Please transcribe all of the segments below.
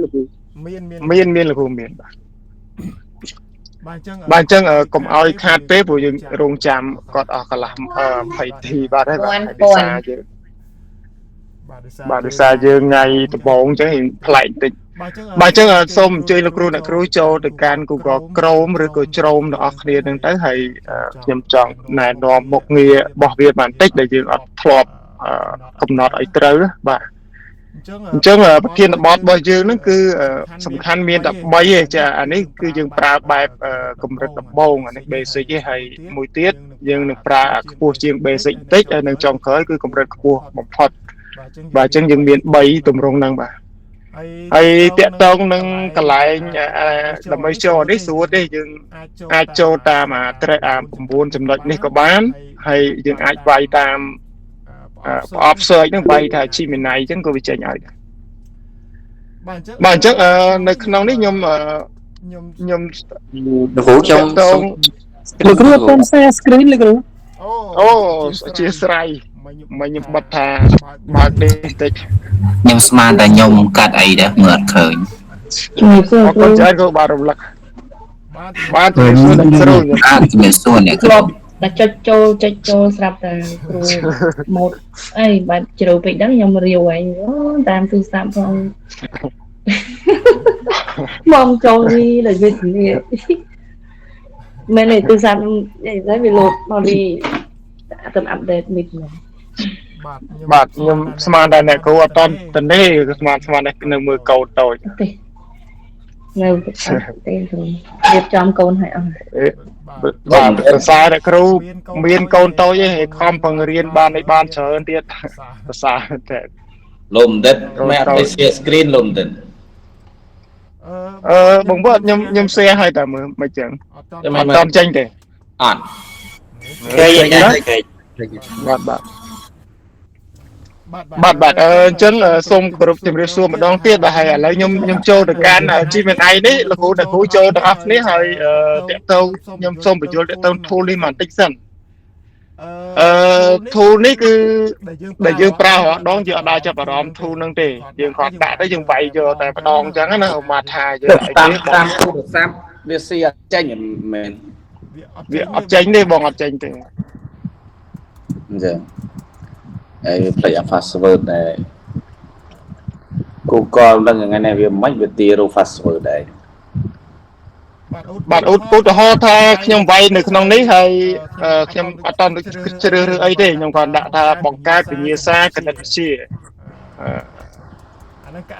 លោកគ្រូ មាន មានមានលោកគ្រូមានបាទ បាទអញ្ចឹង បាទអញ្ចឹងកុំឲ្យខាតទេព្រោះយើងរងចាំគាត់អស់កន្លះ20ធីបាទហើយបាទដោយសារយើងបាទដោយសារយើងថ្ងៃដំបូងអញ្ចឹងប្លែកតិចបាទអញ្ចឹងសូមអញ្ជើញលោកគ្រូអ្នកគ្រូចូលទៅកាន់ Google Chrome ឬក៏ Chrome ទាំងអស់គ្នានឹងទៅហើយខ្ញុំចង់ណែនាំមុខងាររបស់វាបន្តិចដែលយើងអត់ធ្លាប់កំណត់ឲ្យត្រូវបាទអញ្ចឹងប្រធានបទរបស់យើងហ្នឹងគឺសំខាន់មានតែ3ឯងចាអានេះគឺយើងប្រើបែបកម្រិតដំបូងអានេះ basic ឯងហើយមួយទៀតយើងនឹងប្រើខ្ពស់ជាង basic បន្តិចហើយនឹងចុងក្រោយគឺកម្រិតខ្ពស់បំផុតបាទអញ្ចឹងយើងមាន3ទម្រង់ហ្នឹងបាទហើយតាក់តងនឹងកន្លែងដើម្បីចូលនេះស្រួលទេយើងអាចចូលតាមអាត្រេអា9ចំណុចនេះក៏បានហើយយើងអាចវាយតាមប្រអប់ search ហ្នឹងវាយថា Gemini អញ្ចឹងក៏វាចេញឲ្យដែរបាទអញ្ចឹងនៅក្នុងនេះខ្ញុំខ្ញុំ លោកគ្រូខ្ញុំ តង លោកគ្រូអត់ទាន់ share screen លោកគ្រូ អូជាស្រ័យមិញខ្ញុំបិទថាបើកនេះតិច ខ្ញុំស្មានតែខ្ញុំកាត់អីដែរមើលអត់ឃើញ ជំរាបសួរ អរ គ្រូ គុណច្រើនគ្រូបាទរំលឹកបាទជំរាបសួរអ្នកគ្រូខ្ញុំ អត់ជំរាបសួរអ្នកគ្រូ ធ្លាប់តែចុចចូលចុចចូលស្រាប់តែគ្រូម៉ូតអីបាទជ្រៅពេកហ្នឹងខ្ញុំរាវឯងអូតាមទូរស័ព្ទផងមកចូលនេះដល់វាជំនាញមែនទេទូរស័ព្ទខ្ញុំអីដែរវាលោតមកពីទៅ update នេះហ្នឹង បាទខ្ញុំស្មានតែអ្នកគ្រូអត់តតនេះស្មានស្មាននៅមើលកូនតូច ទេនៅទេគ្រូរៀបចំកូនឲ្យអស់ បាទសរសើរអ្នកគ្រូមានកូនតូចឯងខំពង្រៀនបានឲ្យបានច្រើនទៀតសរសើរតែ លោកបណ្ឌិតមិនអត់ទេ share screen លោកបណ្ឌិត អឺបងវត្តខ្ញុំខ្ញុំ share ឲ្យតែមើលមិនចឹងអត់តចេញទេ អត់ គេណា បាទបាទបាទបាទអញ្ចឹងសូមគោរពជំរាបសួរម្ដងទៀតបាទហើយឥឡូវខ្ញុំខ្ញុំចូលទៅកាន់ Gemini នេះលោកគ្រូអ្នកគ្រូចូលទាំងអស់គ្នាហើយតាក់ទងខ្ញុំសូមបញ្យល់តាក់ទង tool នេះបន្តិចសិនអឺ tool នេះគឺដែលយើងប្រើរាល់ដងយើងអត់ដើរចាប់អារម្មណ៍ tool ហ្នឹងទេយើងគ្រាន់ដាក់ទៅយើងវាយយកតែម្ដងអញ្ចឹងណាឧមាថាយើងអី តាម ទេ តាមទូរស័ព្ទវាស៊ីអត់ចេញមែន វាអត់ចេញទេបងអត់ចេញទេ អញ្ចឹងហើយវាផ្លេចអា password ដែរ Google នឹងថ្ងៃនេះវាមិនវាទារក password ដែរ បាទឧទាហរណ៍ថាខ្ញុំវាយនៅក្នុងនេះហើយខ្ញុំអត់តជ្រើសរើសអីទេខ្ញុំគ្រាន់ដាក់ថាបង្កើតវិញ្ញាសាគណិតវិទ្យា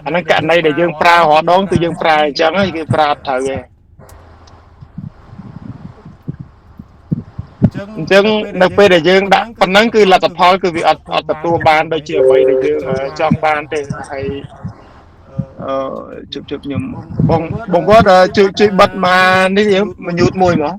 អាហ្នឹងករណីដែលយើងប្រើរាល់ដងគឺយើងប្រើអញ្ចឹងហើយគឺប្រើអត់ត្រូវទេអញ្ចឹងនៅពេលដែលយើងដាក់ប៉ុណ្ណឹងគឺលទ្ធផលគឺវាអត់អត់ទទួលបានដូចជាអ្វីដែលយើងចង់បានទេហើយអឺជប់ជប់ខ្ញុំបងបងវត្តជួយជួយបិទមកនេះមញូតមួយមក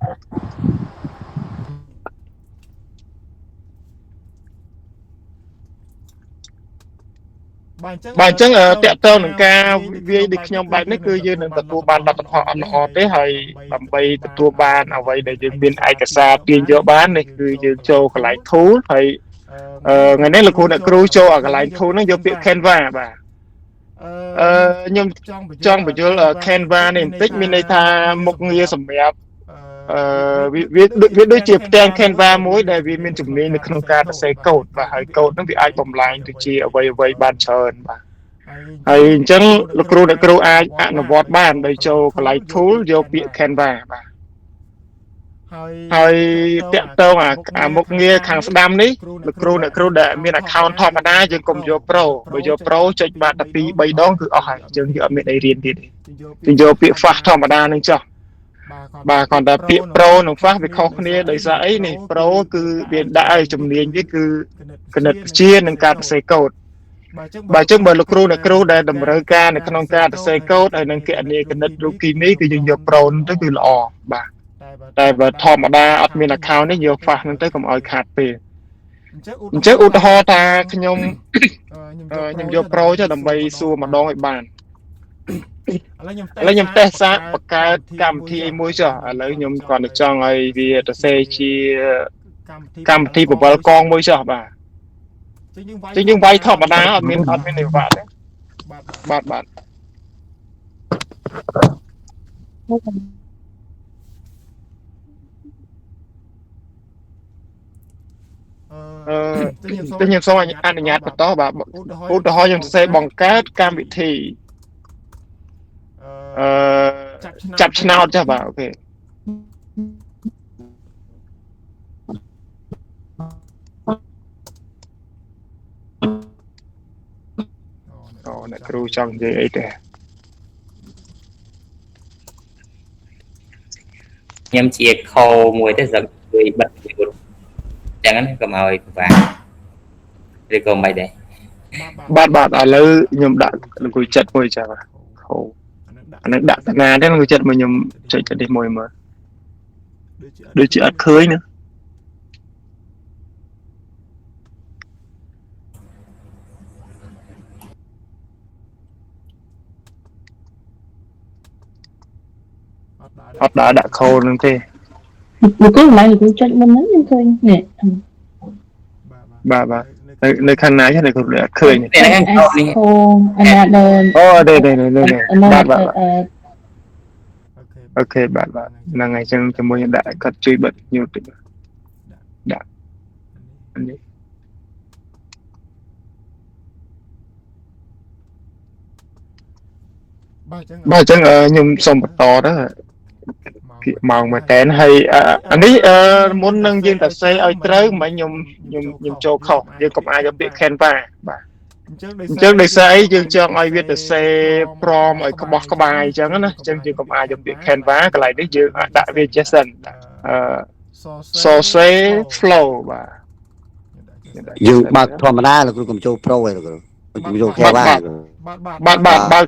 បាទអញ្ចឹងតកតងនឹងការវាយដូចខ្ញុំបែបនេះគឺយើងនឹងទទួលបានលទ្ធផលអត់ល្អទេហើយដើម្បីទទួលបានអ្វីដែលយើងមានឯកសារទាញយកបាននេះគឺយើងចូលកន្លែង tool ហើយថ្ងៃនេះលោកគ្រូអ្នកគ្រូចូលអាកន្លែង tool ហ្នឹងយកពាក្យ Canva បាទអឺខ្ញុំចង់បញ្យល់ Canva នេះបន្តិចមានន័យថាមុខងារសម្រាប់អឺវាវាដូចជាផ្ទាំង Canva មួយដែលវាមានជំនាញនៅក្នុងការសរសេរកូដបាទហើយកូដហ្នឹងវាអាចបំលែងទៅជាអ្វីអ្វីបានច្រើនបាទហើយអញ្ចឹងលោកគ្រូអ្នកគ្រូអាចអនុវត្តបានដោយចូលកន្លែង tool យកពាក្យ Canva បាទហើយតាក់ទងអាមុខងារខាងស្ដាំនេះលោកគ្រូអ្នកគ្រូដែលមាន account ធម្មតាយើងកុំយក Pro បើយក Pro ចុចបាទតែ2 3ដងគឺអស់ហើយអញ្ចឹងយើងអត់មានអីរៀនទៀតទេយើងយកពាក្យ fast ធម្មតានឹងចុះបាទគ្រាន់តែពាក្យ Pro និង Fast វាខុសគ្នាដោយសារអីនេះ Pro គឺវាដាក់ឲ្យជំនាញវាគឺគណិតវិទ្យានិងការសរសេរកូដបាទអញ្ចឹងបើលោកគ្រូអ្នកគ្រូដែលតម្រូវការនៅក្នុងការសរសេរកូដហើយនិងគណនាគណិតរូបគីមីគឺយើងយក Pro ទៅគឺល្អបាទតែបើធម្មតាអត់មាន account នេះយក Fast ហ្នឹងទៅកុំឲ្យខាតពេលអញ្ចឹងឧទាហរណ៍ថាខ្ញុំខ្ញុំយក Pro ចុះដើម្បីសួរម្ដងឲ្យបានឥឡូវខ្ញុំតេស្តសាកបង្កើតកម្មវិធីអីមួយចុះឥឡូវខ្ញុំគ្រាន់តែចង់ឲ្យវាសរសេរជាកម្មវិធីបវលកងមួយចុះបាទចឹងយើងវាយធម្មតាអត់មានអត់មាននិវត្តទេបាទបាទ អឺតែខ្ញុំសូមអនុញ្ញាតបន្តបាទឧទាហរណ៍ខ្ញុំសរសេរបង្កើតកម្មវិធីអឺចាប់ឆ្នោតចាស់បាទ OK អូអ្នកគ្រូចង់និយាយអីទេ ខ្ញុំជាខោមួយទេសម្រាប់ជួយបិទជីវិតចឹងណាកុំឲ្យពិបាកឬក៏មិនដែរបាទបាទឥឡូវខ្ញុំដាក់អង្គុយចិត្តមួយចាបាទខោអានឹងដាក់តាណាទេអង្គុយចិត្តមួយខ្ញុំចុចទៅនេះមួយមើលដូចជាអត់ឃើញណាអត់ដើរដាក់ខោនឹងទេលោកគ្រូមិនលោកគ្រូចុចមុនហ្នឹងខ្ញុំឃើញនេះបាទបាទនៅខាងណាទេលោកគ្រូអត់ឃើញនេះខាងនេះ ខោអាណាដើមអូទេទេបាទបាទអូខេបាទបាទហ្នឹងហើយចឹងជាមួយខ្ញុំដាក់គាត់ជួយបិទញូតតិចដាក់នេះបាទអញ្ចឹងខ្ញុំសូមបន្តទៅគៀកម៉ោងមែនតើហើយអានេះមុននឹងយើងតែសេឲ្យត្រូវមិនខ្ញុំខ្ញុំខ្ញុំចូលខុសយើងកុំអាចយកពាក្យ Canva បាទអញ្ចឹងដោយសារអីយើងចង់ឲ្យវាទៅសេព្រមឲ្យក្បោះក្បាយអញ្ចឹងណាអញ្ចឹងយើងកុំអាចយកពាក្យ Canva កន្លែងនេះយើងអាចដាក់វាចេះសិនអឺ Source Flow បាទយើងបើកធម្មតាលោកគ្រូកុំចូល Pro ឯងលោកគ្រូកុំចូល Canva បាទបាទបើក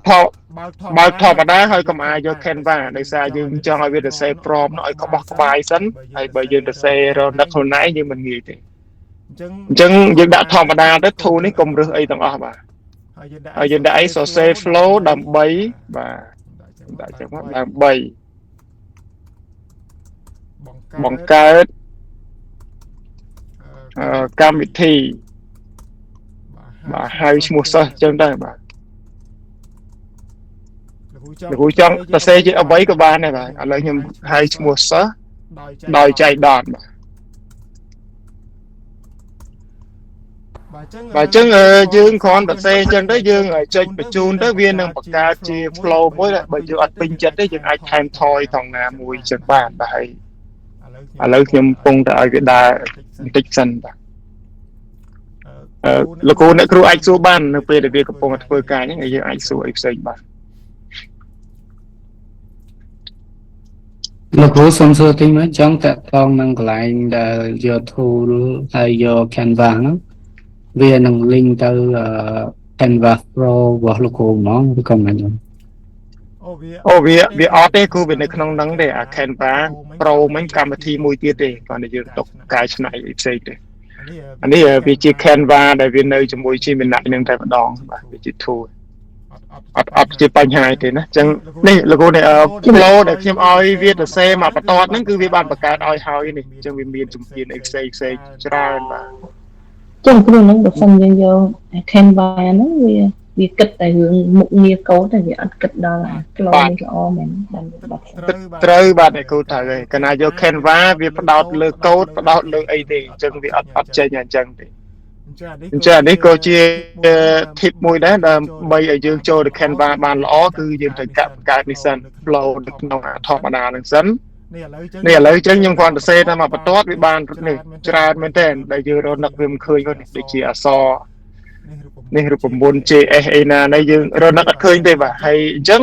ធម្មតាហើយកុំអាចយក Canva ដោយសារយើងចង់ឲ្យវាទៅសេព្រមឲ្យក្បោះក្បាយសិនហើយបើយើងទៅសេរនឹកខ្លួនឯងយើងមិនងាយទេអញ្ចឹងយើងដាក់ធម្មតាទៅ tool នេះកុំរើសអីទាំងអស់បាទហើយយើងដាក់អីសរសេរ flow ដើម្បីបាទដាក់ចឹងមកដើម្បីបង្កើតកម្មវិធីបាទហៅឈ្មោះសិស្សអញ្ចឹងដែរបាទលោកគ្រូចង់សរសេរជាអ្វីក៏បានដែរបាទឥឡូវខ្ញុំហៅឈ្មោះសិស្សដោយចៃដន្យបាទបាទអញ្ចឹងយើងគ្រាន់តែសេអញ្ចឹងទៅយើងចុចបញ្ជូនទៅវានឹងបង្កើតជា flow មួយដែលបើយើងអត់ពេញចិត្តទេយើងអាចថែមថយថងណាមួយអញ្ចឹងបានបាទហើយឥឡូវខ្ញុំកំពុងតែឲ្យវាដើរបន្តិចសិនបាទលោកគ្រូអ្នកគ្រូអាចសួរបាននៅពេលដែលវាកំពុងតែធ្វើការអញ្ចឹងយើងអាចសួរអីផ្សេងបានលោកគ្រូសូមសួរតិចមើលចង់តាក់ទងនឹងកន្លែងដែលយក tool ហើយយក Canva ហ្នឹងវានឹង link ទៅ Canva Pro របស់លោកគ្រូហ្មងឬក៏មិនហ្នឹងអូវាអត់ទេគ្រូវានៅក្នុងហ្នឹងទេអា Canva Pro មិញកម្មវិធីមួយទៀតទេគ្រាន់តែយើងຕົកកែច្នៃអីផ្សេងទេអានេះវាជា Canva ដែលវានៅជាមួយ Gemini នឹងតែម្ដងបាទវាជា tool អត់ជាបញ្ហាទេណាអញ្ចឹងនេះលោកគ្រូនេះ flow ដែលខ្ញុំឲ្យវាទៅសេមកបន្ទាត់ហ្នឹងគឺវាបានបង្កើតឲ្យហើយនេះអញ្ចឹងវាមានជំហានអីផ្សេងផ្សេងច្រើនបាទចឹងគ្រូហ្នឹងបើសិនយើងយក Canva ហ្នឹងវាគិតតែរឿងមុខងារកូដតែវាអត់គិតដល់អា flow នេះល្អមែនបានបាត់ត្រូវបាទអ្នកគ្រូត្រូវហើយកាលណាយក Canva វាផ្ដោតលើកូដផ្ដោតលើអីទេអញ្ចឹងវាអត់ចេញអញ្ចឹងទេអញ្ចឹងអានេះក៏ជា tip មួយដែរដើម្បីឲ្យយើងចូលទៅ Canva បានល្អគឺយើងត្រូវកាក់បង្កើតនេះសិន flow នៅក្នុងអាធម្មតាហ្នឹងសិននេះឥឡូវអញ្ចឹងខ្ញុំគ្រាន់តែសេតែមកបន្ទាត់វាបាននេះច្រើនមែនទែនដែលយើងរនឹកវាមិនឃើញហ្នឹងដូចជាអក្សរនេះរូបមន្ត JS អីណានេះយើងរនឹកអត់ឃើញទេបាទហើយអញ្ចឹង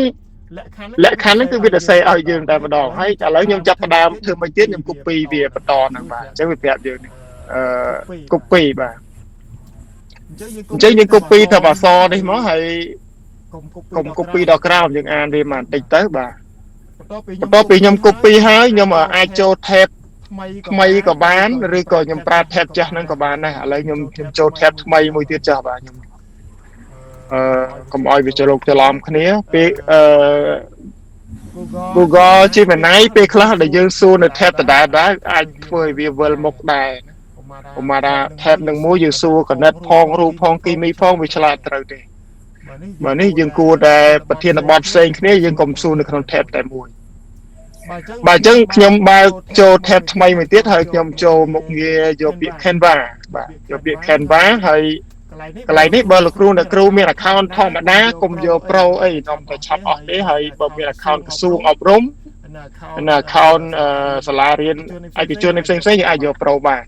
លក្ខខណ្ឌហ្នឹងគឺវាទៅសេឲ្យយើងតែម្ដងហើយឥឡូវខ្ញុំចាប់ផ្ដើមធ្វើមួយទៀតខ្ញុំ copy វាបន្តហ្នឹងបាទអញ្ចឹងវាប្រាប់យើងនេះcopy បាទអញ្ចឹងយើង copy ទៅអក្សរនេះមកហើយកុំ copy ដល់ក្រោមយើងអានវាមកបន្តិចទៅបាទបន្ទាប់ពីខ្ញុំ copy ហើយខ្ញុំអាចចូល tab ថ្មីក៏បានឬក៏ខ្ញុំប្រើ tab ចាស់ហ្នឹងក៏បានដែរឥឡូវខ្ញុំចូល tab ថ្មីមួយទៀតចាស់បាទខ្ញុំកុំឲ្យវាច្រឡំគ្នាពេលGoogle Gemini ពេលខ្លះដែលយើងសួរនៅ tab ដដែលដែរអាចធ្វើឲ្យវាវិលមុខដែរឧមាថា tab នឹងមួយយើងសួរកណិតផងរូបផងគីមីផងវាឆ្លើយត្រូវទេ បើនេះយើងគួរតែប្រធានបទផ្សេងគ្នាយើងកុំសួរនៅក្នុង tab តែមួយបាទអញ្ចឹងខ្ញុំបើកចូល tab ថ្មីមួយទៀតហើយខ្ញុំចូលមុខងារយកពាក្យ Canva បាទយកពាក្យ Canva ហើយកន្លែងនេះបើលោកគ្រូអ្នកគ្រូមាន account ធម្មតាកុំយក Pro អីនាំតែឆាប់អស់ទេហើយបើមាន account ក្រសួងអប់រំនៅ account សាលារៀនឯកជនផ្សេងផ្សេងយើងអាចយក Pro បាន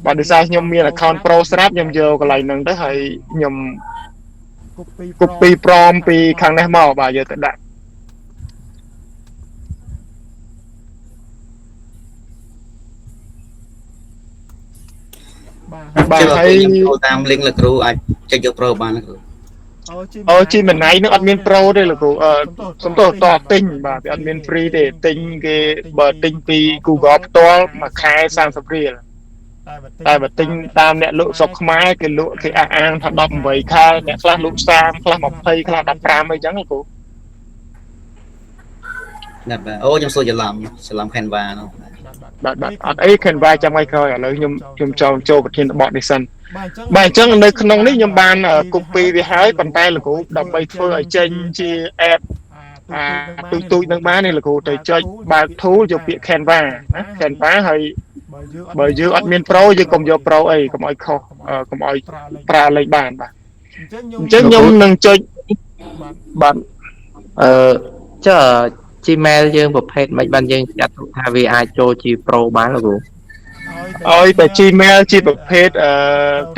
បាទដោយសារខ្ញុំមាន account Pro ស្រាប់ខ្ញុំយកកន្លែងហ្នឹងទៅហើយខ្ញុំ copy ព្រមពីខាងនេះមកបាទយកទៅដាក់បាទហើយ ចូលតាម link លោកគ្រូអាចចុចយក Pro បានលោកគ្រូ អូ Gemini នឹងអត់មាន Pro ទេលោកគ្រូសំទោសតទិញបាទវាអត់មាន free ទេទិញគេបើទិញពី Google ផ្ទាល់មួយខែ30រៀលតែបើទិញតាមអ្នកលក់ស្រុកខ្មែរគេលក់គេអះអាងថា18ខែអ្នកខ្លះលក់30ខ្លះ20ខ្លះ15អីចឹងលោកគ្រូ បាទអូខ្ញុំសួរច្រឡំ Canva នោះបាទបាទអត់អី Canva ចាំឲ្យក្រោយឥឡូវខ្ញុំចង់ចូលប្រធានបទនេះសិនបាទអញ្ចឹងនៅក្នុងនេះខ្ញុំបាន copy វាហើយប៉ុន្តែលោកគ្រូដើម្បីធ្វើឲ្យចេញជា app អាទូចទូចនឹងបាននេះលោកគ្រូទៅចុចបើក tool យកពាក្យ Canva ណា Canva ហើយបើយើងអត់មាន Pro យើងកុំយក Pro អីកុំឲ្យខុសកុំឲ្យប្រើលេខបានបាទអញ្ចឹងខ្ញុំនឹងចុចបាទចុះ Gmail យើងប្រភេទមិនបានយើងចាត់ទុកថាវាអាចចូលជា Pro បានលោកគ្រូ ឲ្យតែ Gmail ជាប្រភេទ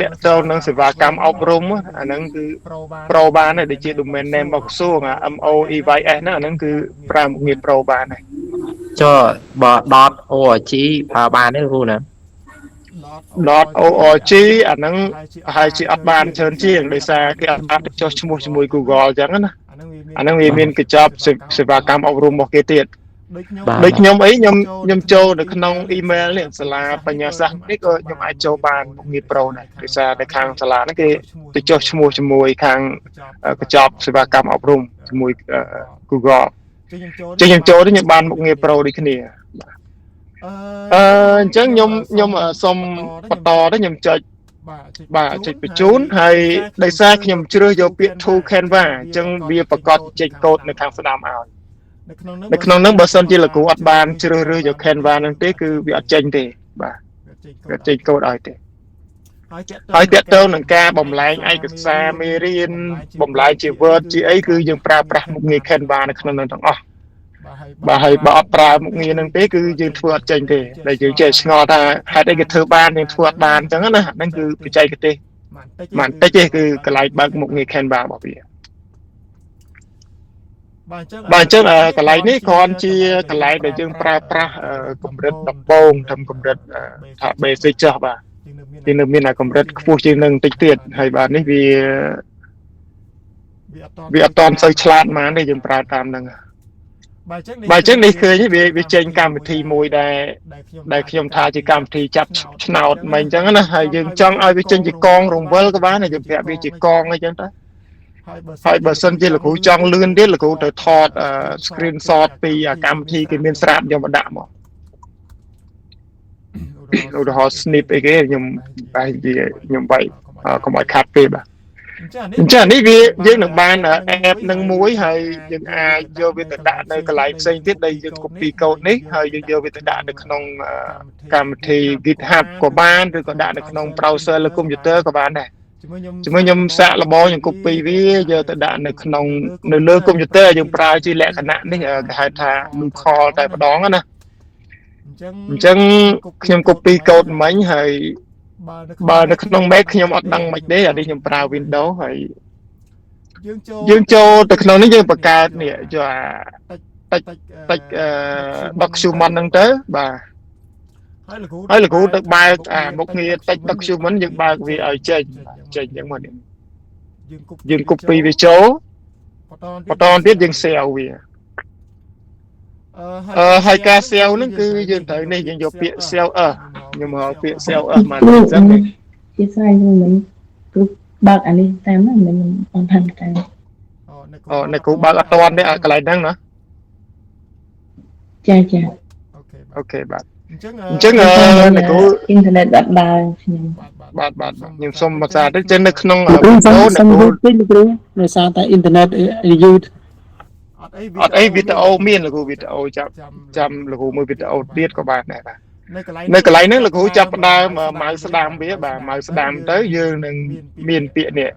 តាក់ទងនឹងសេវាកម្មអប់រំអាហ្នឹងគឺ Pro បានហើយដូចជា domain name របស់ក្រសួងអា MOEYS ហ្នឹងអាហ្នឹងគឺប្រើមុខងារ Pro បានហើយ ចុះបើ .org ប្រើបានទេគ្រូណា .org អាហ្នឹងប្រហែលជាអត់បានច្រើនជាងដោយសារគេអត់បានចុះឈ្មោះជាមួយ Google អញ្ចឹងណាអាហ្នឹងវាមានកញ្ចប់សេវាកម្មអប់រំរបស់គេទៀតដូចខ្ញុំអីខ្ញុំចូលនៅក្នុង email នេះសាលាបញ្ញាសាស្ត្រនេះក៏ខ្ញុំអាចចូលបានមុខងារ Pro ដែរដោយសារនៅខាងសាលាហ្នឹងគេទៅចុះឈ្មោះជាមួយខាងកញ្ចប់សេវាកម្មអប់រំជាមួយ Google ចឹងខ្ញុំចូលទៅខ្ញុំបានមុខងារ Pro ដូចគ្នាអញ្ចឹងខ្ញុំសុំបន្តទៅខ្ញុំចុចបាទចុចបញ្ជូនហើយដោយសារខ្ញុំជ្រើសយកពាក្យ to Canva អញ្ចឹងវាប្រកាសចេញកូដនៅខាងស្ដាំឲ្យនៅក្នុងហ្នឹងបើសិនជាលោកគ្រូអត់បានជ្រើសរើសយក Canva ហ្នឹងទេគឺវាអត់ចេញទេបាទវាចេញកូដឲ្យទេហើយទាក់ទងនឹងការបំលែងឯកសារមេរៀនបំលែងជា Word ជាអីគឺយើងប្រើប្រាស់មុខងារ Canva នៅក្នុងហ្នឹងទាំងអស់បាទហើយបើអត់ប្រើមុខងារហ្នឹងទេគឺយើងធ្វើអត់ចេញទេដែលយើងចេះឆ្ងល់ថាហេតុអីគេធ្វើបានយើងធ្វើអត់បានអញ្ចឹងណាហ្នឹងគឺបច្ចេកទេសមិនតិចទេគឺកន្លែងបើកមុខងារ Canva របស់វាបាទអញ្ចឹងកន្លែងនេះគ្រាន់ជាកន្លែងដែលយើងប្រើប្រាស់កម្រិតដំបូងធ្វើកម្រិតថា basic ចុះបាទទីនៅមានអាកម្រិតខ្ពស់ជាងនឹងតិចទៀតហើយបាទនេះវាអត់តន់សូវឆ្លាតហ្មងទេយើងប្រើតាមហ្នឹងបាទអញ្ចឹងនេះឃើញវាចេញកម្មវិធីមួយដែលខ្ញុំថាជាកម្មវិធីចាប់ឆ្នោតមិនអញ្ចឹងណាហើយយើងចង់ឲ្យវាចេញជាកងរង្វិលក៏បានយើងប្រាប់វាជាកងអីចឹងទៅហើយបើសិនជាលោកគ្រូចង់លឿនទៀតលោកគ្រូត្រូវថត screenshot ពីកម្មវិធីគេមានស្រាប់យកមកដាក់មកឧទាហរណ៍ snip អីគេខ្ញុំបែរជាខ្ញុំបែកកុំឲ្យខាត់ពេកបាទអញ្ចឹងនេះវាយើងនឹងបាន app នឹងមួយហើយយើងអាចយកវាទៅដាក់នៅកន្លែងផ្សេងទៀតដែលយើង copy code នេះហើយយើងយកវាទៅដាក់នៅក្នុងកម្មវិធី GitHub ក៏បានឬក៏ដាក់នៅក្នុង browser លើ computer ក៏បានដែរជាមួយខ្ញុំសាកល្បងខ្ញុំ copy វាយកទៅដាក់នៅក្នុងនៅលើ computer យើងប្រើជាលក្ខណៈនេះគេហៅថា local តែម្ដងណាអញ្ចឹងខ្ញុំ copy code មិញហើយបើនៅក្នុង Mac ខ្ញុំអត់ដឹងមិនទេអានេះខ្ញុំប្រើ Windows ហើយយើងចូលទៅក្នុងនេះយើងបង្កើតនេះយកអាតិច document ហ្នឹងទៅបាទហើយលោកគ្រូទៅបើកអាមុខងារតិច document យើងបើកវាឲ្យចេញអញ្ចឹងមកនេះយើង copy វាចូលបន្តទៀតយើង save វាហើយការ save ហ្នឹងគឺយើងត្រូវនេះយើងយកពាក្យ save as ខ្ញុំហៅពាក្យ save as មកអញ្ចឹងជាស្រ័យមិនគ្រូបើកអានេះតាមណាមិនអត់តាមតាមអូអ្នកគ្រូបើកអត់តាន់ទេកន្លែងហ្នឹងណាចាចាអូខេបាទ អញ្ចឹងអ្នកគ្រូ អ៊ីនធឺណិតអត់ដើរខ្ញុំ បាទបាទខ្ញុំសូមភាសាទៅចឹងនៅក្នុង វីដេអូអ្នកគ្រូពេកលោកគ្រូដោយសារតែអ៊ីនធឺណិតយឺត អត់អីវីដេអូមានលោកគ្រូវីដេអូចាំលោកគ្រូមើលវីដេអូទៀតក៏បានដែរបាទនៅកន្លែងហ្នឹងលោកគ្រូចាប់ផ្ដើមម៉ៅស្ដាំវាបាទម៉ៅស្ដាំទៅយើងនឹងមានពាក្យនេះ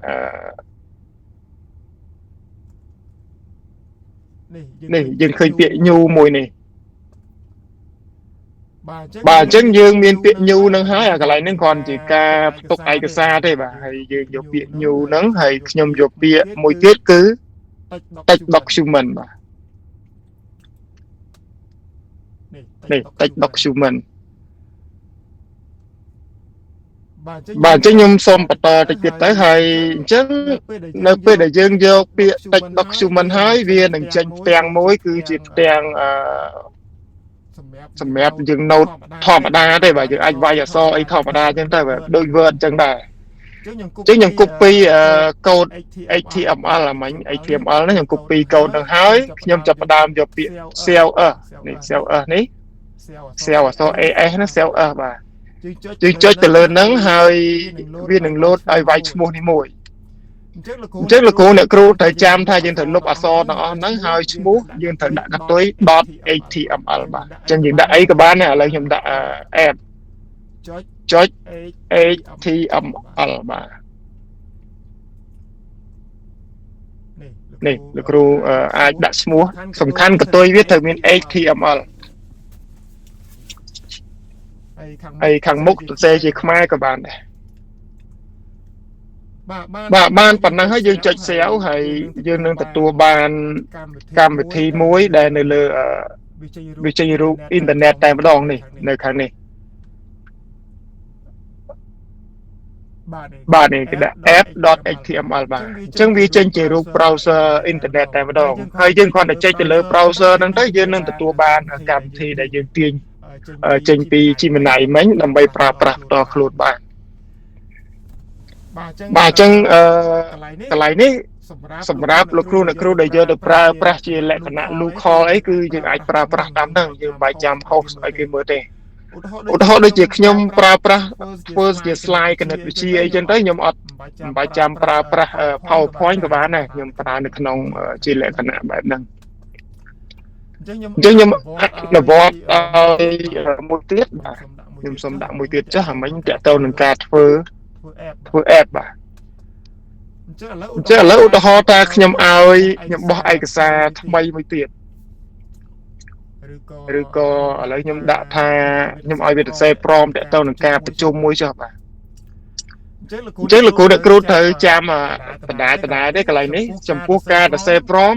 នេះយើងឃើញពាក្យ new មួយនេះបាទអញ្ចឹងយើងមានពាក្យ new នឹងហើយអាកន្លែងហ្នឹងគ្រាន់ជាការផ្ទុកឯកសារទេបាទហើយយើងយកពាក្យ new ហ្នឹងហើយខ្ញុំយកពាក្យមួយទៀតគឺ text document បាទនេះ text document បាទអញ្ចឹងខ្ញុំសូមបន្តតិចទៀតទៅហើយអញ្ចឹងនៅពេលដែលយើងយកពាក្យ text document ហើយវានឹងចេញផ្ទាំងមួយគឺជាផ្ទាំងសម្រាប់យើង note ធម្មតាទេបាទយើងអាចវាយអក្សរអីធម្មតាអញ្ចឹងទៅបាទដូច Word អញ្ចឹងដែរអញ្ចឹងខ្ញុំ copy កូដ HTML អាមិញ HTML នេះខ្ញុំ copy កូដនឹងហើយខ្ញុំចាប់ផ្ដើមយកពាក្យ save as នេះ save as នេះ save អក្សរ AS ណា save as បាទយើងចុចទៅលើហ្នឹងហើយវានឹងលោតឲ្យវាយឈ្មោះនេះមួយអញ្ចឹងលោកគ្រូអ្នកគ្រូត្រូវចាំថាយើងត្រូវលុបអក្សរទាំងអស់ហ្នឹងហើយឈ្មោះយើងត្រូវដាក់កតុយ .html បាទអញ្ចឹងយើងដាក់អីក៏បានដែរឥឡូវខ្ញុំដាក់ app ចុច html បាទនេះលោកគ្រូអាចដាក់ឈ្មោះសំខាន់កតុយវាត្រូវមាន html ហើយខាងមុខសរសេរជាខ្មែរក៏បានដែរបាទបានប៉ុណ្ណឹងហើយយើងចុច save ហើយយើងនឹងទទួលបានកម្មវិធីមួយដែលនៅលើវាចេញរូបអ៊ីនធឺណិតតែម្ដងនេះនៅខាងនេះបាទនេះគេដាក់ app.html បាទអញ្ចឹងវាចេញជារូប browser អ៊ីនធឺណិតតែម្ដងហើយយើងគ្រាន់តែចុចទៅលើ browser ហ្នឹងទៅយើងនឹងទទួលបានកម្មវិធីដែលយើងទាញចេញពី Gemini មិញដើម្បីប្រើប្រាស់ផ្ទាល់ខ្លួនបានបាទអញ្ចឹងកន្លែងនេះសម្រាប់លោកគ្រូអ្នកគ្រូដែលយកទៅប្រើប្រាស់ជាលក្ខណៈ local អីគឺយើងអាចប្រើប្រាស់តាមហ្នឹងយើងមិនបាច់ចាំ host ឲ្យគេមើលទេឧទាហរណ៍ដូចជាខ្ញុំប្រើប្រាស់ធ្វើជា slide គណិតវិទ្យាអីចឹងទៅខ្ញុំអត់មិនបាច់ចាំប្រើប្រាស់ PowerPoint ក៏បានដែរខ្ញុំប្រើនៅក្នុងជាលក្ខណៈបែបហ្នឹងអញ្ចឹងខ្ញុំអនុវត្តឲ្យមួយទៀតបាទខ្ញុំសូមដាក់មួយទៀតចាស់អាមិញតាក់ទងនឹងការធ្វើ app បាទអញ្ចឹងឥឡូវឧទាហរណ៍ថាខ្ញុំឲ្យខ្ញុំបោះឯកសារថ្មីមួយទៀតឬក៏ឥឡូវខ្ញុំដាក់ថាខ្ញុំឲ្យវាសរសេរព្រមតាក់ទងនឹងការប្រជុំមួយចុះបាទអញ្ចឹងលោកគ្រូអ្នកគ្រូត្រូវចាំដដែលទេកន្លែងនេះចំពោះការសរសេរព្រម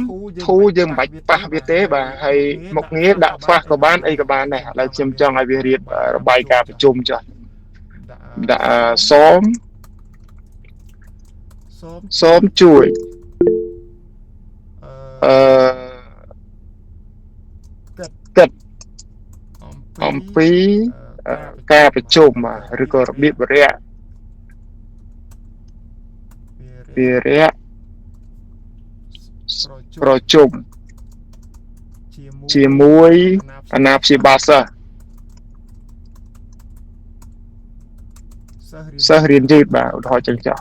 ធូយើងមិនបាច់ប៉ះវាទេបាទហើយមុខងារដាក់ហ្វាស់ក៏បានអីក៏បានដែរឥឡូវខ្ញុំចង់ឲ្យវារៀបរបាយការណ៍ប្រជុំចុះដាក់សូមជួយគិតអំពីការប្រជុំឬក៏របៀបវរៈប្រជុំជាមួយអាណាព្យាបាលសិស្សរៀនយឺតបាទឧទាហរណ៍ចឹងចុះ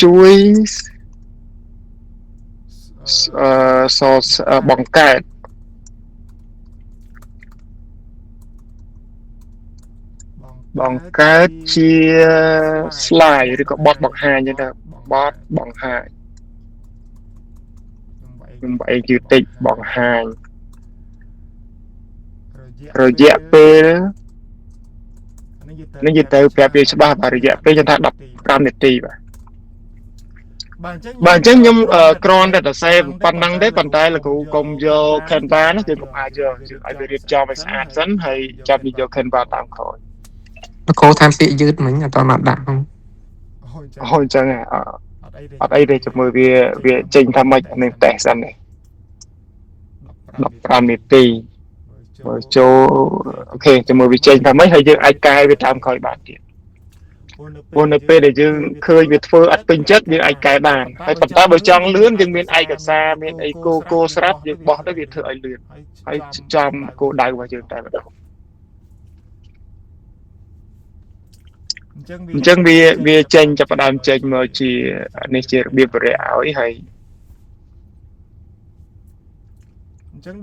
ជួយបង្កើតជា slide ឬក៏បទបង្ហាញហ្នឹងទៅបទបង្ហាញខ្ញុំបែកយឺតតិចបង្ហាញរយៈពេលនេះយើងទៅប្រាប់វាច្បាស់បាទរយៈពេលខ្ញុំថា15នាទីបាទបាទអញ្ចឹងខ្ញុំគ្រាន់តែសរសេរប៉ុណ្ណឹងទេប៉ុន្តែលោកគ្រូកុំយក Canva ណាយើងកុំអាចយកយើងឲ្យវារៀបចំឲ្យស្អាតសិនហើយចាំយើងយក Canva តាមក្រោយលោកគ្រូថែមពាក្យយឺតមិញអត់ទាន់បានដាក់ហ្នឹងអូអញ្ចឹងអត់អីទេជាមួយវាចេញថាម៉េចនឹងតេស្តសិននេះ15នាទីមើលចូលអូខេជាមួយវាចេញថាម៉េចហើយយើងអាចកែវាតាមក្រោយបានទៀតព្រោះនៅពេលដែលយើងឃើញវាធ្វើអត់ពេញចិត្តយើងអាចកែបានហើយប៉ុន្តែបើចង់លឿនយើងមានឯកសារមានអីគោស្រាប់យើងបោះទៅវាធ្វើឲ្យលឿនហើយចំគោលដៅរបស់យើងតែម្ដង អញ្ចឹងវាចេញចាប់ផ្ដើមចេញមកជានេះជារបៀបរយៈឲ្យហើយ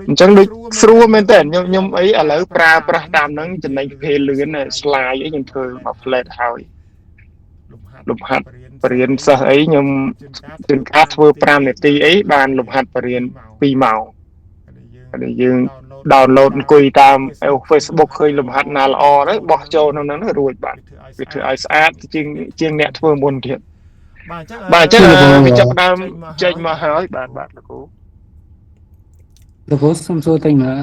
អញ្ចឹងដូចស្រួលមែនតើខ្ញុំអីឥឡូវប្រើប្រាស់តាមហ្នឹងចំណេញពេលលឿន slide អីខ្ញុំធ្វើមក flat ហើយលំហាត់បរៀនសិស្សអីខ្ញុំជួនកាលធ្វើ5នាទីអីបានលំហាត់បរៀន2ម៉ោងហើយយើង download អង្គុយតាម Facebook ឃើញលំហាត់ណាល្អទៅបោះចូលក្នុងហ្នឹងរួចបាទវាធ្វើឲ្យស្អាតជាងអ្នកធ្វើមុនទៀតបាទអញ្ចឹងវាចាប់ផ្ដើមចេញមកហើយបាទបាទលោកគ្រូលោកគ្រូសុំសួរតិចមើល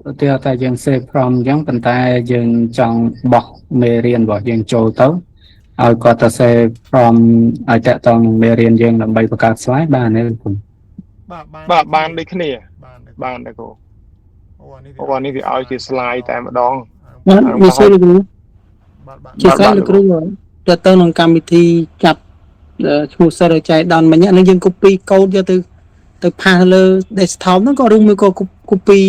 ឧទាហរណ៍ថាយើង save prompt អញ្ចឹងប៉ុន្តែយើងចង់បោះមេរៀនរបស់យើងចូលទៅឲ្យគាត់ទៅ save prompt ឲ្យតាក់ទងនឹងមេរៀនយើងដើម្បីបង្កើត slide បានទេលោកគ្រូបាទបានដូចគ្នាបានទេគ្រូអូអានេះវាឲ្យជា slide តែម្ដងបាទវាសួរលោកគ្រូជាស្រ័យលោកគ្រូទៅទៅនឹងកម្មវិធីចាប់ឈ្មោះសិស្សឲ្យចែកដល់មិញហ្នឹងយើង copy code យកទៅផាសលើ desktop ហ្នឹងក៏ឬមួយក៏ copy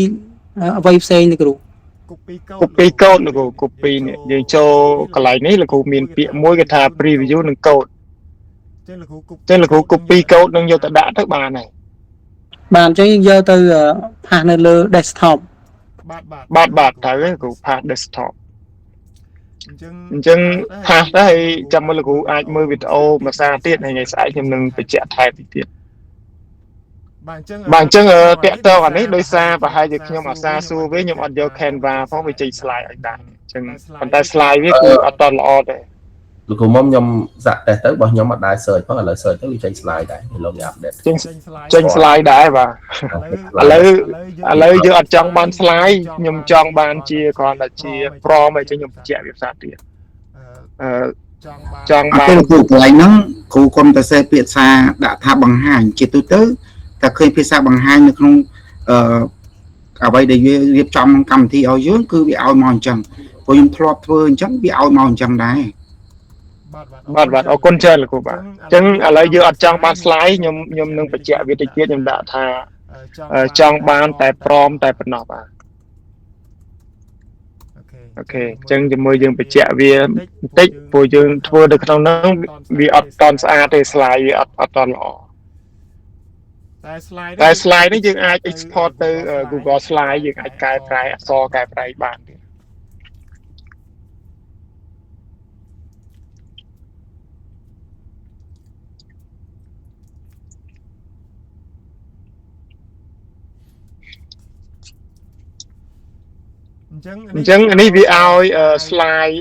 អ្វីផ្សេងលោកគ្រូ copy code លោកគ្រូ copy នេះយើងចូលកន្លែងនេះលោកគ្រូមានពាក្យមួយគេថា preview និង code ចឹងលោកគ្រូ copy code នឹងយកទៅដាក់ទៅបានហើយបាទអញ្ចឹងយើងយកទៅផាសនៅលើ desktop បាទបាទត្រូវហើយគ្រូផាស desktop អញ្ចឹងផាសទៅហើយចាំមើលលោកគ្រូអាចមើលវីដេអូមួយសារទៀតហើយថ្ងៃស្អែកខ្ញុំនឹងបញ្ជាក់ថែមទៀតបាទអញ្ចឹងតាក់ទងអានេះដោយសារប្រហែលជាខ្ញុំអាសាសួរវាខ្ញុំអត់យក Canva ផងវាចេញ slide ឲ្យដែរអញ្ចឹងប៉ុន្តែ slide វាគឺអត់តល្អទេលោកគ្រូមុំខ្ញុំសាក់តេស្តទៅរបស់ខ្ញុំអត់ដែរ search ផងឥឡូវ search ទៅវាចេញ slide ដែរលោកវា update ចេញ slide ដែរបាទឥឡូវយើងអត់ចង់បាន slide ខ្ញុំចង់បានជាគ្រាន់តែជា prompt អីចឹងខ្ញុំបញ្ជាក់វាផ្សារទៀតចង់បានគ្រូកន្លែងហ្នឹងគ្រូគុំតែសេពាក្យថាដាក់ថាបង្ហាញជាទូទៅតែឃើញភាសាបង្ហាញនៅក្នុងអ្វីដែលវារៀបចំកម្មវិធីឲ្យយើងគឺវាឲ្យមកអញ្ចឹងព្រោះខ្ញុំធ្លាប់ធ្វើអញ្ចឹងវាឲ្យមកអញ្ចឹងដែរបាទបាទអរគុណច្រើនលោកគ្រូបាទអញ្ចឹងឥឡូវយើងអត់ចង់បាន slide ខ្ញុំនឹងបញ្ជាក់វាតិចទៀតខ្ញុំដាក់ថាចង់បានតែ prompt តែប៉ុណ្ណោះបាទអូខេអញ្ចឹងជាមួយយើងបញ្ជាក់វាបន្តិចព្រោះយើងធ្វើនៅក្នុងហ្នឹងវាអត់តន់ស្អាតទេ slide វាអត់តន់ល្អតែ slide នេះយើងអាច export ទៅ Google Slide យើងអាចកែប្រែអក្សរកែប្រែបានទៀតអញ្ចឹងនេះវាឲ្យ slide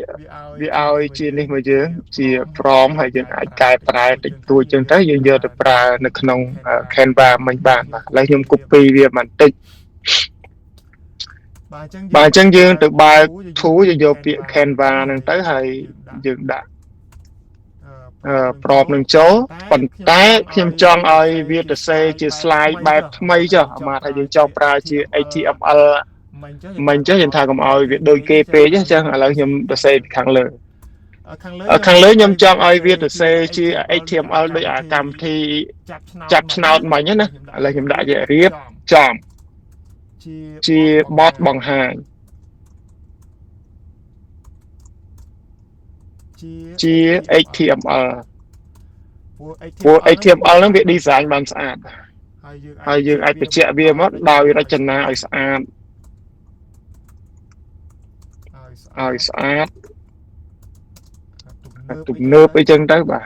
វាឲ្យជានេះមកយើងជា prompt ហើយយើងអាចកែប្រែតិចតួចចឹងទៅយើងយកទៅប្រើនៅក្នុង Canva មិញបានបាទឥឡូវខ្ញុំ copy វាបន្តិចបាទអញ្ចឹងយើងទៅបើក tool យើងយកពាក្យ Canva ហ្នឹងទៅហើយយើងដាក់ prompt នឹងចូលប៉ុន្តែខ្ញុំចង់ឲ្យវាទៅសេជា slide បែបថ្មីចុះអាម៉ាថាយើងចង់ប្រើជា HTML មិនចេះខ្ញុំថាកុំឲ្យវាដូចគេពេកអញ្ចឹងឥឡូវខ្ញុំទៅសេពីខាងលើខ្ញុំចង់ឲ្យវាទៅសេជា HTML ដូចអាកម្មវិធីចាប់ឆ្នោតមិញណាឥឡូវខ្ញុំដាក់ជារៀបចំជាបទបង្ហាញជា HTML ព្រោះ HTML ហ្នឹងវា design បានស្អាតហើយយើងអាចបញ្ជាក់វាមកដោយរចនាឲ្យស្អាតទំនើបអីចឹងទៅបាទ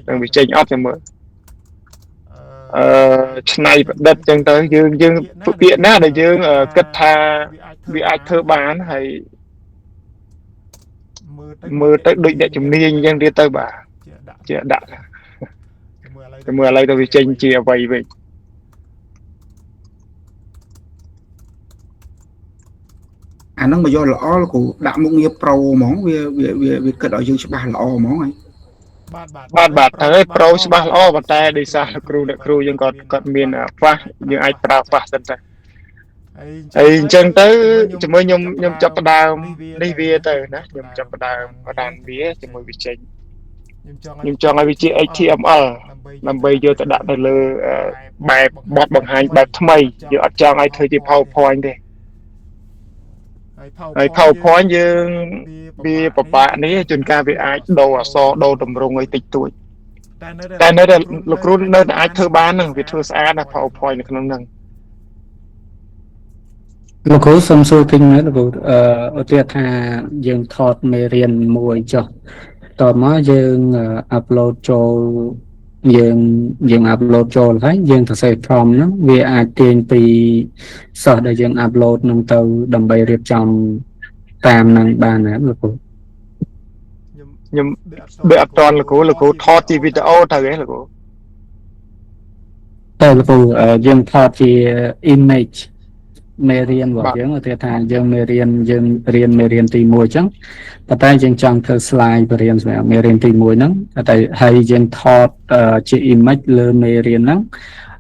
នឹងវាចេញអត់ចាំមើលឆ្នៃប្រឌិតចឹងទៅយើងពាក្យណាដែលយើងគិតថាវាអាចធ្វើបានហើយមើលទៅដូចអ្នកជំនាញអញ្ចឹងទៀតទៅបាទជាដាក់តែមើលឥឡូវទៅវាចេញជាអ្វីវិញអាហ្នឹងមកយកល្អលោកគ្រូដាក់មុខងារ Pro ហ្មងវាវាគិតឲ្យយើងច្បាស់ល្អហ្មងហើយបាទបាទត្រូវហើយ Pro ច្បាស់ល្អប៉ុន្តែដោយសារលោកគ្រូអ្នកគ្រូយើងគាត់មាន Flash យើងអាចប្រើ Flash សិនទៅហើយអញ្ចឹងទៅជាមួយខ្ញុំចាប់ផ្ដើមនេះវាទៅណាខ្ញុំចាប់ផ្ដើមរានវាជាមួយវាចេញខ្ញុំចង់ឲ្យវាជា HTML ដើម្បីយកទៅដាក់នៅលើបែបបទបង្ហាញបែបថ្មីយើងអត់ចង់ឲ្យធ្វើជា PowerPoint ទេ ហើយ PowerPoint យើងវាពិបាកនេះជួនកាលវាអាចដូរអក្សរដូរទម្រង់អីតិចតួចតែនៅតែលោកគ្រូនៅតែអាចធ្វើបានហ្នឹងវាធ្វើស្អាតណា PowerPoint នៅក្នុងហ្នឹង លោកគ្រូសុំសួរតិចមើលលោកគ្រូអឺឧទាហរណ៍ថាយើងថតមេរៀនមួយចុះតមកយើង upload ចូលយើងយើង upload ចូលហើយយើងសរសេរ prompt ហ្នឹងវាអាចទាញពីសិស្សដែលយើង upload ហ្នឹងទៅដើម្បីរៀបចំតាមហ្នឹងបានណាលោកគ្រូ ខ្ញុំដូចអត់តន់លោកគ្រូលោកគ្រូថតជាវីដេអូទៅហ៎លោកគ្រូ តែលោកគ្រូយើងថតជា image មេរៀនរបស់យើងឧទាហរណ៍ថាយើងមេរៀនយើងរៀនមេរៀនទី1អញ្ចឹងប៉ុន្តែយើងចង់ធ្វើ slide បរៀនសម្រាប់មេរៀនទី1ហ្នឹងតែហើយយើងថតជា image លើមេរៀនហ្នឹង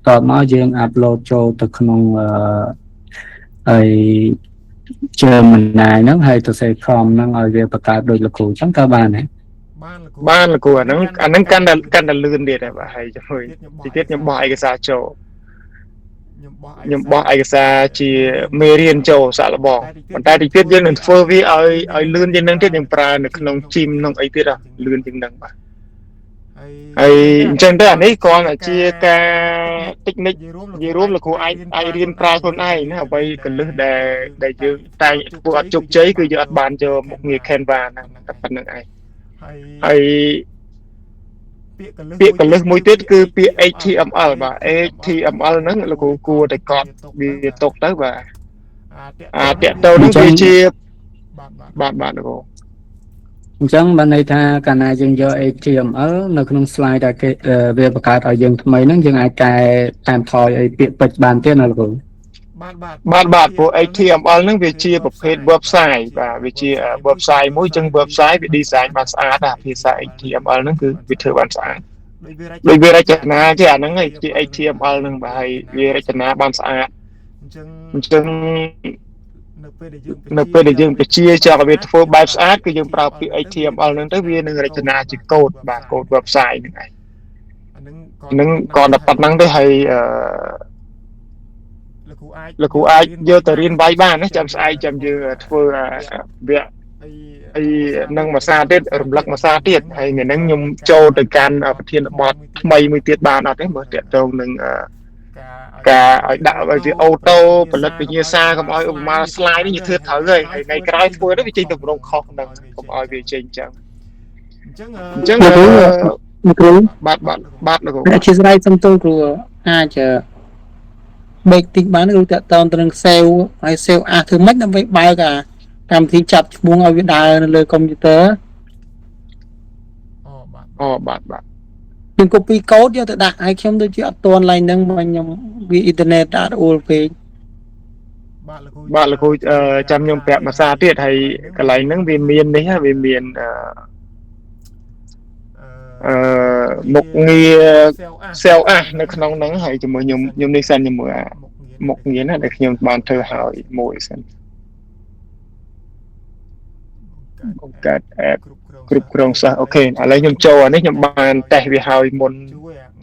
តមកយើង upload ចូលទៅក្នុងអឺហើយ Gemini ហ្នឹងហើយទៅសេ prompt ហ្នឹងឲ្យវាបង្កើតដូចលោកគ្រូអញ្ចឹងតើបានទេ បានលោកគ្រូអាហ្នឹងអាហ្នឹងកាន់តែកាន់តែលឿនទៀតហើយបាទហើយជាមួយទីទៀតខ្ញុំបោះឯកសារចូលខ្ញុំបោះឯកសារជាមេរៀនចូលសាក់លបងប៉ុន្តែទីទៀតយើងនឹងធ្វើវាឲ្យឲ្យលឿនជាងនឹងទៀតយើងប្រើនៅក្នុង gym ក្នុងអីទៀតលឿនជាងនឹងបាទហើយអញ្ចឹងទៅអានេះគ្រាន់តែជាការ technique និយាយរួមលោកគ្រូអាចអាចរៀនប្រើខ្លួនឯងណាអ្វីកលឹះដែលដែលយើងតែងធ្វើអត់ជោគជ័យគឺយើងអត់បានយកមុខងារ Canva ហ្នឹងតែប៉ុណ្្នឹងឯងហើយពាក្យកលឹះមួយទៀតគឺពាក្យ HTML បាទ HTML ហ្នឹងលោកគ្រូគួរតែកត់វាទុកទៅបាទអាតាក់ទៅហ្នឹងវាជាបាទបាទលោកគ្រូ អញ្ចឹងបានន័យថាកាលណាយើងយក HTML នៅក្នុង slide ដែលគេវាបង្កើតឲ្យយើងថ្មីហ្នឹងយើងអាចកែតាមថយអីពាក្យពេចន៍បានទៀតណាលោកគ្រូ បាទបាទ បាទបាទព្រោះ HTML ហ្នឹងវាជាប្រភេទ website បាទវាជា website មួយអញ្ចឹង website វា design បានស្អាតណាភាសា HTML ហ្នឹងគឺវាធ្វើបានស្អាតដូចវារចនាជាអាហ្នឹងឯងជា HTML ហ្នឹងបាទហើយវារចនាបានស្អាតអញ្ចឹងនៅពេលដែលយើងបញ្ជាចង់ឲ្យវាធ្វើបែបស្អាតគឺយើងប្រើពាក្យ HTML ហ្នឹងទៅវានឹងរចនាជាកូដបាទកូដ website ហ្នឹងឯងនឹងក៏តែប៉ុណ្្នឹងទេហើយអឺលោកគ្រូអាចយកទៅរៀនវាយបានណាចាំស្អែកចាំយើងធ្វើវគ្គអីនឹងមួយសាទៀតរំលឹកមួយសាទៀតហើយថ្ងៃហ្នឹងខ្ញុំចូលទៅកាន់ប្រធានបទថ្មីមួយទៀតបានអត់ទេមើលតាក់ទងនឹងការឲ្យដាក់ឲ្យវា auto ផលិតវិញ្ញាសាកុំឲ្យឧបមា slide នេះយើងធ្វើត្រូវហើយហើយថ្ងៃក្រោយធ្វើទៅវាចេញទម្រង់ខុសហ្នឹងកុំឲ្យវាចេញអញ្ចឹងអញ្ចឹង លោកគ្រូ បាទបាទបាទលោកគ្រូ អធិស្ឋានសំទោសគ្រូអាចបេកតិចបានគ្រូតាក់ទងទៅនឹង save ហើយ save អាធ្វើម៉េចដើម្បីបើកអាកម្មវិធីចាប់ឈ្មោះឲ្យវាដើរនៅលើកុំព្យូទ័រ អូបាទបាទ ខ្ញុំ copy code យកទៅដាក់ឲ្យខ្ញុំដូចជាអត់ទាន់ឡើងហ្នឹងមកខ្ញុំវាអ៊ីនធឺណិតអត់អួលពេក បាទលោកគ្រូចាំខ្ញុំប្រាប់មួយសារទៀតហើយកន្លែងហ្នឹងវាមាននេះវាមានអឺអឺមុខងារ save as នៅក្នុងហ្នឹងហើយជាមួយខ្ញុំខ្ញុំនេះសិនជាមួយអាមុខងារណាដែលខ្ញុំបានធ្វើហើយមួយសិនបង្កើត app គ្រប់គ្រងសិស្ស OK ឥឡូវខ្ញុំចូលអានេះខ្ញុំបានតេស្តវាហើយមុន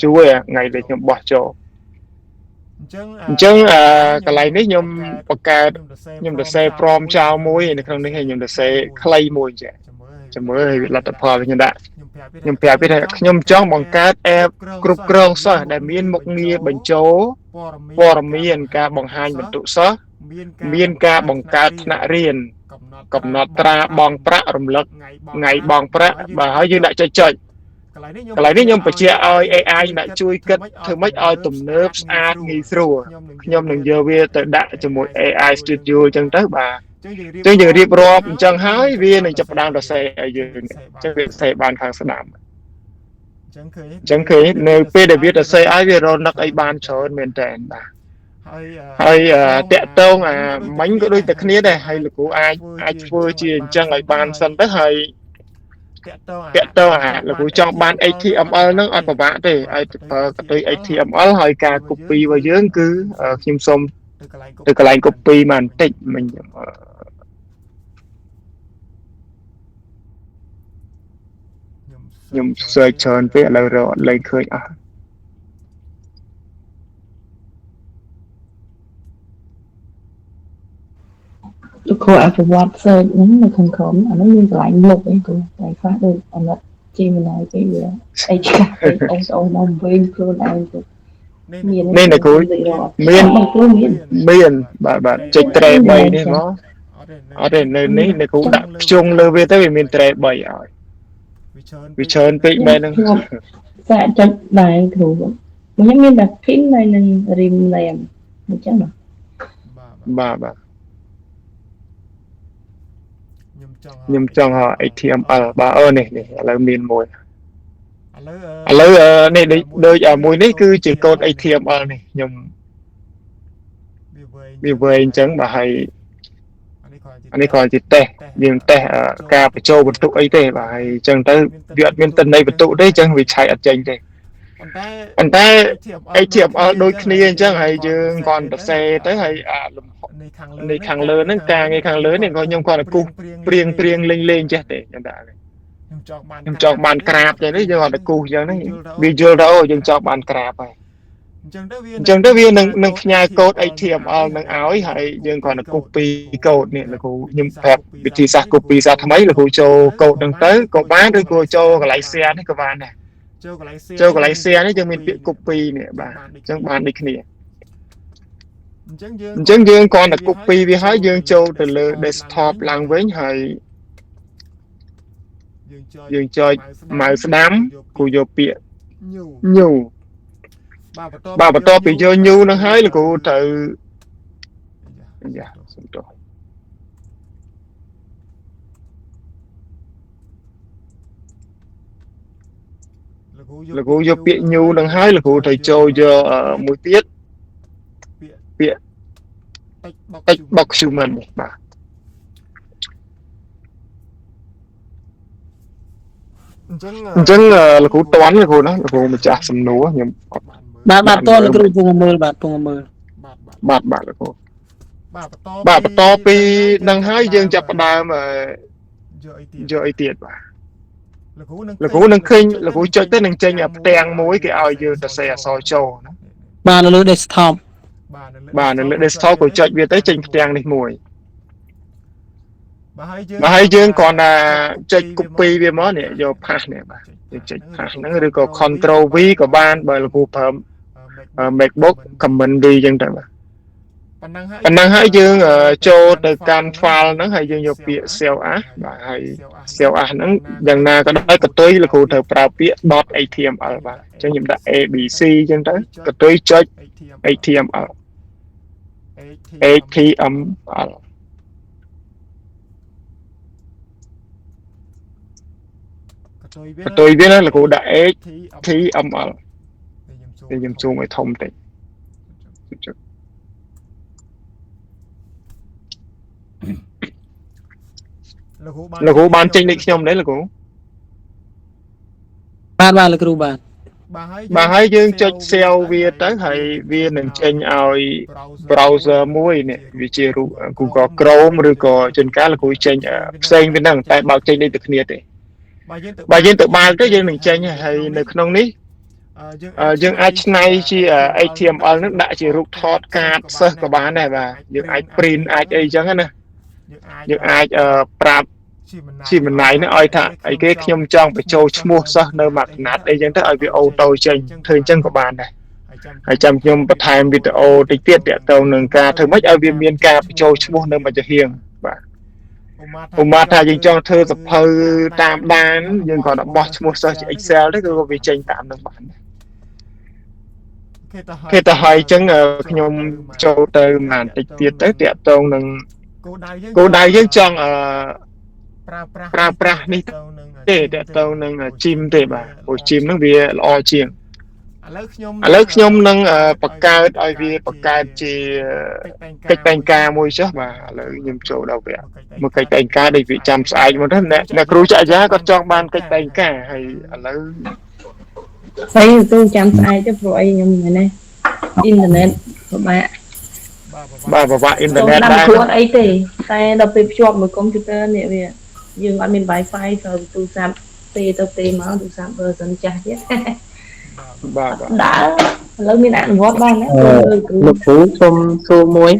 ជួយថ្ងៃដែលខ្ញុំបោះចូលអញ្ចឹងកន្លែងនេះខ្ញុំបង្កើតខ្ញុំសរសេរ prompt ចោលមួយនៅក្នុងនេះហើយខ្ញុំសរសេរខ្លីមួយចាចាំមើលឲ្យលទ្ធផលខ្ញុំដាក់ខ្ញុំប្រាប់វាថាខ្ញុំចង់បង្កើត app គ្រប់គ្រងសិស្សដែលមានមុខងារបញ្ចូលព័ត៌មានការបង្ហាញបន្ទុកសិស្សមានការបង្កើតថ្នាក់រៀនកំណត់ត្រាបង់ប្រាក់រំលឹកថ្ងៃបង់ប្រាក់បាទហើយយើងដាក់ចុចចុចកន្លែងនេះខ្ញុំបញ្ជាក់ឲ្យ AI ដាក់ជួយគិតធ្វើម៉េចឲ្យទំនើបស្អាតងាយស្រួលខ្ញុំនឹងយកវាទៅដាក់ជាមួយ AI Studio អញ្ចឹងទៅបាទអញ្ចឹងយើងរៀបរាប់អញ្ចឹងហើយវានឹងចាប់ផ្ដើមសរសេរឲ្យយើងអញ្ចឹងវាសរសេរបានខាងស្ដាំអញ្ចឹងឃើញនៅពេលដែលវាសរសេរឲ្យវារនឹកអីបានច្រើនមែនតើបាទហើយតាក់តងអាមិញក៏ដូចតែគ្នាដែរហើយលោកគ្រូអាចអាចធ្វើជាអញ្ចឹងឲ្យបានសិនទៅហើយតាក់តងអាលោកគ្រូចង់បាន HTML ហ្នឹងអត់ពិបាកទេឲ្យប្រើកតុយ HTML ហើយការ copy របស់យើងគឺខ្ញុំសូមទៅកន្លែង copy មកបន្តិចមិញខ្ញុំ search ច្រើនពេកឥឡូវរកអត់លែងឃើញអស់ លោកគ្រូអភិវឌ្ឍ search ហ្នឹងនៅខាងក្រោមអាហ្នឹងមានកន្លែងលុបអីគ្រូកន្លែងខ្លះដូចអាណិត Gemini ពេកវាអីឆ្លាស់ពេកអូនអូនមកវិញខ្លួនឯងទៅមាន នេះអ្នកគ្រូមាន បងគ្រូមាន មានបាទបាទចុចត្រេ3នេះមកអត់ទេនៅនេះអ្នកគ្រូដាក់ខ្ជុងលើវាទៅវាមានត្រេ3ឲ្យវាច្រើនពេកមែនហ្នឹង សាកចុចដែរគ្រូខ្ញុំមានតែ pin ហើយនឹង rename អញ្ចឹងបាទបាទខ្ញុំចង់ហៅ HTML បាទអូនេះនេះឥឡូវមានមួយឥឡូវនេះដូចមួយនេះគឺជាកូដ HTML នេះខ្ញុំវាវែងអញ្ចឹងបាទហើយអានេះគ្រាន់ជាតេស្តយើងតេស្តការបញ្ចូលបន្ទុកអីទេបាទហើយអញ្ចឹងទៅវាអត់មានទិន្នន័យបន្ទុកទេអញ្ចឹងវាឆែកអត់ចេញទេប៉ុន្តែ HTML ដូចគ្នាអញ្ចឹងហើយយើងគ្រាន់តែសេទៅហើយអាលំនេះខាងលើហ្នឹងការងារខាងលើនេះក៏ខ្ញុំគ្រាន់តែគូសព្រៀងព្រៀងលេងលេងចេះទេខ្ញុំដាក់ខ្ញុំចង់បានក្រាបចឹងនេះយើងអត់ទៅគូសចឹងហ្នឹងវាយល់ថាអូយើងចង់បានក្រាបហើយអញ្ចឹងទៅវានឹងផ្ញើកូដ HTML នឹងឲ្យហើយយើងគ្រាន់តែ copy កូដនេះលោកគ្រូខ្ញុំប្រាប់វិធីសាស្ត្រ copy សាថ្មីលោកគ្រូចូលកូដហ្នឹងទៅក៏បានឬក៏ចូលកន្លែង share នេះក៏បានដែរចូលកន្លែង share នេះយើងមានពាក្យ copy នេះបាទអញ្ចឹងបានដូចគ្នាអញ្ចឹងយើងគ្រាន់តែ copy វាហើយយើងចូលទៅលើ desktop ឡើងវិញហើយយើងចុច mouse ស្ដាំគូយកពាក្យ new បាទបន្ទាប់ពីយក new នឹងហើយលោកគ្រូត្រូវយ៉ាសុំទោសលោកគ្រូយកពាក្យ new នឹងហើយលោកគ្រូត្រូវចូលយកមួយទៀតពាក្យ text document នេះបាទអញ្ចឹងលោកគ្រូតន់លោកគ្រូណាលោកគ្រូម្ចាស់សំណួរខ្ញុំ បាទបាទតលោកគ្រូពងមើលបាទពងមើលបាទបាទលោកគ្រូបាទបន្តពីនឹងហើយយើងចាប់ផ្ដើមយកអីទៀតបាទលោកគ្រូនឹងឃើញលោកគ្រូចុចទៅនឹងចេញផ្ទាំងមួយគេឲ្យយើងទៅសេអក្សរចូលណាបាទនៅលើ desktop បាទនៅលើ desktop ក៏ចុចវាទៅចេញផ្ទាំងនេះមួយបាទហើយយើងគ្រាន់តែចុច copy វាមកនេះយក paste នេះបាទយើងចុច paste ហ្នឹងឬក៏ control V ក៏បានបើលោកគ្រូប្រើ MacBook Command V អញ្ចឹងទៅបាទប៉ុណ្ណឹងហើយយើងចូលទៅកាន់ file ហ្នឹងហើយយើងយកពាក្យ save as បាទហើយ save as ហ្នឹងយ៉ាងណាក៏ដោយកតុយលោកគ្រូត្រូវប្រើពាក្យ .html បាទអញ្ចឹងខ្ញុំដាក់ abc អញ្ចឹងទៅកតុយចុច html html កតុយវាណាលោកគ្រូដាក់ html ខ្ញុំซูមឲ្យធំតិចលោកគ្រូបានចេញដូចខ្ញុំទេលោកគ្រូបាទបាទលោកគ្រូបាទបាទហើយយើងចុច save វាទៅហើយវានឹងចេញឲ្យ browser មួយនេះវាជារូប Google Chrome ឬក៏ជួនកាលលោកគ្រូចេញផ្សេងពីហ្នឹងតែបើចេញដូចតែគ្នាទេបើយើងទៅបើកទៅយើងនឹងចេញហើយនៅក្នុងនេះយើងអាចឆ្នៃជា HTML នឹងដាក់ជារូបថតកាតសិស្សក៏បានដែរបាទយើងអាច print អាចអីចឹងណាយើងអាចប្រាប់ជាម្នាយនេះឲ្យថាអីគេខ្ញុំចង់បញ្ចូលឈ្មោះសិស្សនៅមួយកណាត់អីចឹងទៅឲ្យវាអូតូចេញធ្វើអញ្ចឹងក៏បានដែរហើយចាំខ្ញុំបន្ថែមវីដេអូតិចទៀតទាក់ទងនឹងការធ្វើម៉េចឲ្យវាមានការបញ្ចូលឈ្មោះនៅមួយចំហៀងបាទឧមាថាយើងចង់ធ្វើសភៅតាមដានយើងគ្រាន់តែបោះឈ្មោះសិស្សជា Excel ទៅគឺវាចេញតាមនឹងបានគេទៅហើយអញ្ចឹងខ្ញុំចូលទៅបន្តិចទៀតទៅទាក់ទងនឹងគោលដៅយើងចង់ប្រើប្រាស់នេះទេទាក់ទងនឹងជីមទេបាទព្រោះជីមហ្នឹងវាល្អជាងឥឡូវខ្ញុំនឹងបង្កើតឲ្យវាបង្កើតជាកិច្ចតែងការមួយចុះបាទឥឡូវខ្ញុំចូលដល់វគ្គមកកិច្ចតែងការដូចវាចាំស្អែកមកទៅអ្នកគ្រូចរិយាគាត់ចង់បានកិច្ចតែងការហើយឥឡូវស្អីទៅចាំស្អែកទៅព្រោះអីខ្ញុំមែនទេអ៊ីនធឺណិតពិបាកបាទពិបាកអ៊ីនធឺណិតដែរគ្រូអត់អីទេតែដល់ពេលភ្ជាប់មួយកុំព្យូទ័រនេះវាយើងអត់មាន Wi-Fi ទៅទូរស័ព្ទទេទៅទេមកទូរស័ព្ទ version ចាស់ទៀតបាទដើរឥឡូវមានអនុវត្តបានណាលោកគ្រូសុំសួរមួយ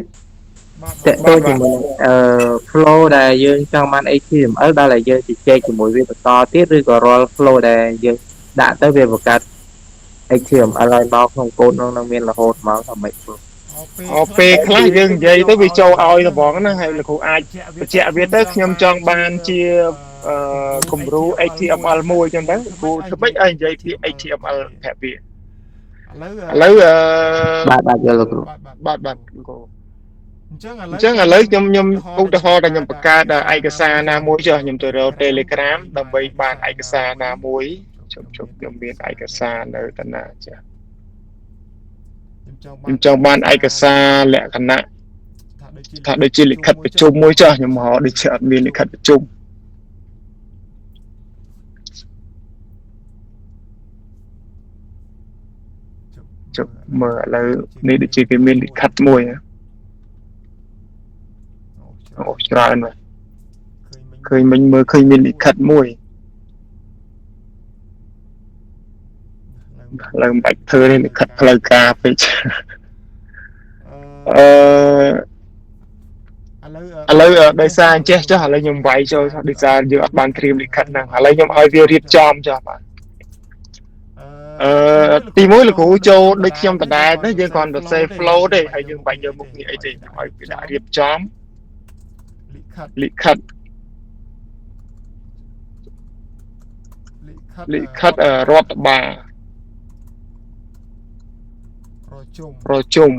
តើតើជាមួយអឺ flow ដែលយើងចង់បាន HTML ដល់តែយើងជជែកជាមួយវាបន្តទៀតឬក៏រាល់ flow ដែលយើងដាក់ទៅវាបង្កើត HTML ឲ្យមកក្នុងកូដនោះនឹងមានរហូតមកថាម៉េចព្រោះ អូពេលខ្លះយើងនិយាយទៅវាចូលឲ្យត្បងហ្នឹងហើយលោកគ្រូអាចបញ្ជាក់វាទៅខ្ញុំចង់បានជាអឺគំរូ HTML មួយចឹងទៅគ្រូធ្វើម៉េចឲ្យនិយាយពី HTML ប្រាប់វាឥឡូវ បាទបាទយល់លោកគ្រូ បាទបាទគ្រូអញ្ចឹងឥឡូវខ្ញុំខ្ញុំឧទាហរណ៍ដែលខ្ញុំបង្កើតឯកសារណាមួយចុះខ្ញុំទៅរក Telegram ដើម្បីបានឯកសារណាមួយជប់ជប់ខ្ញុំមានឯកសារនៅតាណាចាខ្ញុំចង់បានឯកសារលក្ខណៈថាដូចជាលិខិតប្រជុំមួយចុះខ្ញុំមកដូចជាអត់មានលិខិតប្រជុំជប់មើលឥឡូវនេះដូចជាគេមានលិខិតមួយអូច្រើនបាទឃើញមិញមើលឃើញមានលិខិតមួយឥឡូវមិនបាច់ធ្វើទេលិខិតផ្លូវការពេកអឺឥឡូវដោយសារអញ្ចេះចុះឥឡូវខ្ញុំវាយចូលដោយសារយើងអត់បានត្រៀមលិខិតហ្នឹងឥឡូវខ្ញុំឲ្យវារៀបចំចុះបាទអឺទីមួយលោកគ្រូចូលដូចខ្ញុំដដែលទៅយើងគ្រាន់តែសេ flow ទេហើយយើងបាច់យកមុខងារអីទេឲ្យវាដាក់រៀបចំលិខិតលិខិតរដ្ឋបាលប្រជុំ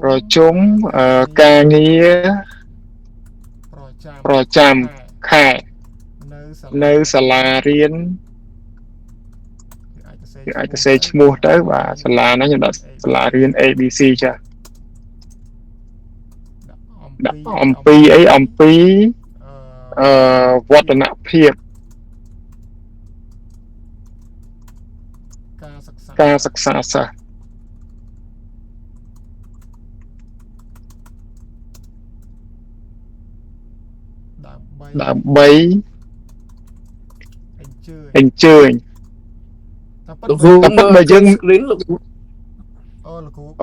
ប្រជុំការងារប្រចាំខែនៅសាលារៀនគេអាចទៅសេឈ្មោះទៅបាទសាលាហ្នឹងខ្ញុំដាក់សាលារៀន ABC ចាដាក់អំពីអីអំពីអឺវឌ្ឍនភាពការសិក្សាសិស្សដើម្បីអញ្ជើញលោកគ្រូ តែពិតបើយើង screen លោកគ្រូ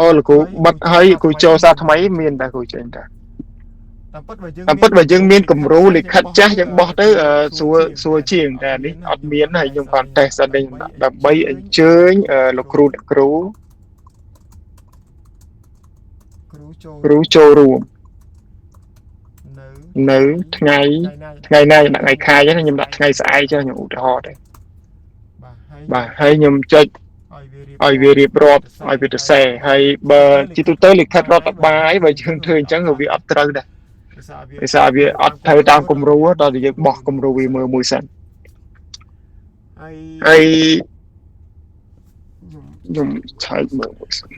អូលោកគ្រូបិទហើយគ្រូចូលសារថ្មីមានតែគ្រូចេញតាតាមពិតបើយើងមានគំរូលិខិតចាស់យើងបោះទៅស្រួលស្រួលជាងតែនេះអត់មានហើយខ្ញុំបានតេស្តសិននេះដើម្បីអញ្ជើញលោកគ្រូអ្នកគ្រូគ្រូចូលរួមនៅថ្ងៃថ្ងៃណាដាក់ថ្ងៃខែចឹងខ្ញុំដាក់ថ្ងៃស្អែកចឹងខ្ញុំឧទាហរណ៍ទេបាទហើយខ្ញុំចុចឲ្យវារៀបរាប់ឲ្យវាទៅសេហើយបើជាទូទៅលិខិតរដ្ឋបាលបើយើងធ្វើអញ្ចឹងវាអត់ត្រូវដែរដោយសារវាអត់ត្រូវតាមគំរូដល់តែយើងបោះគំរូវាមើលមួយសិនហើយខ្ញុំឆែកមើលមួយសិន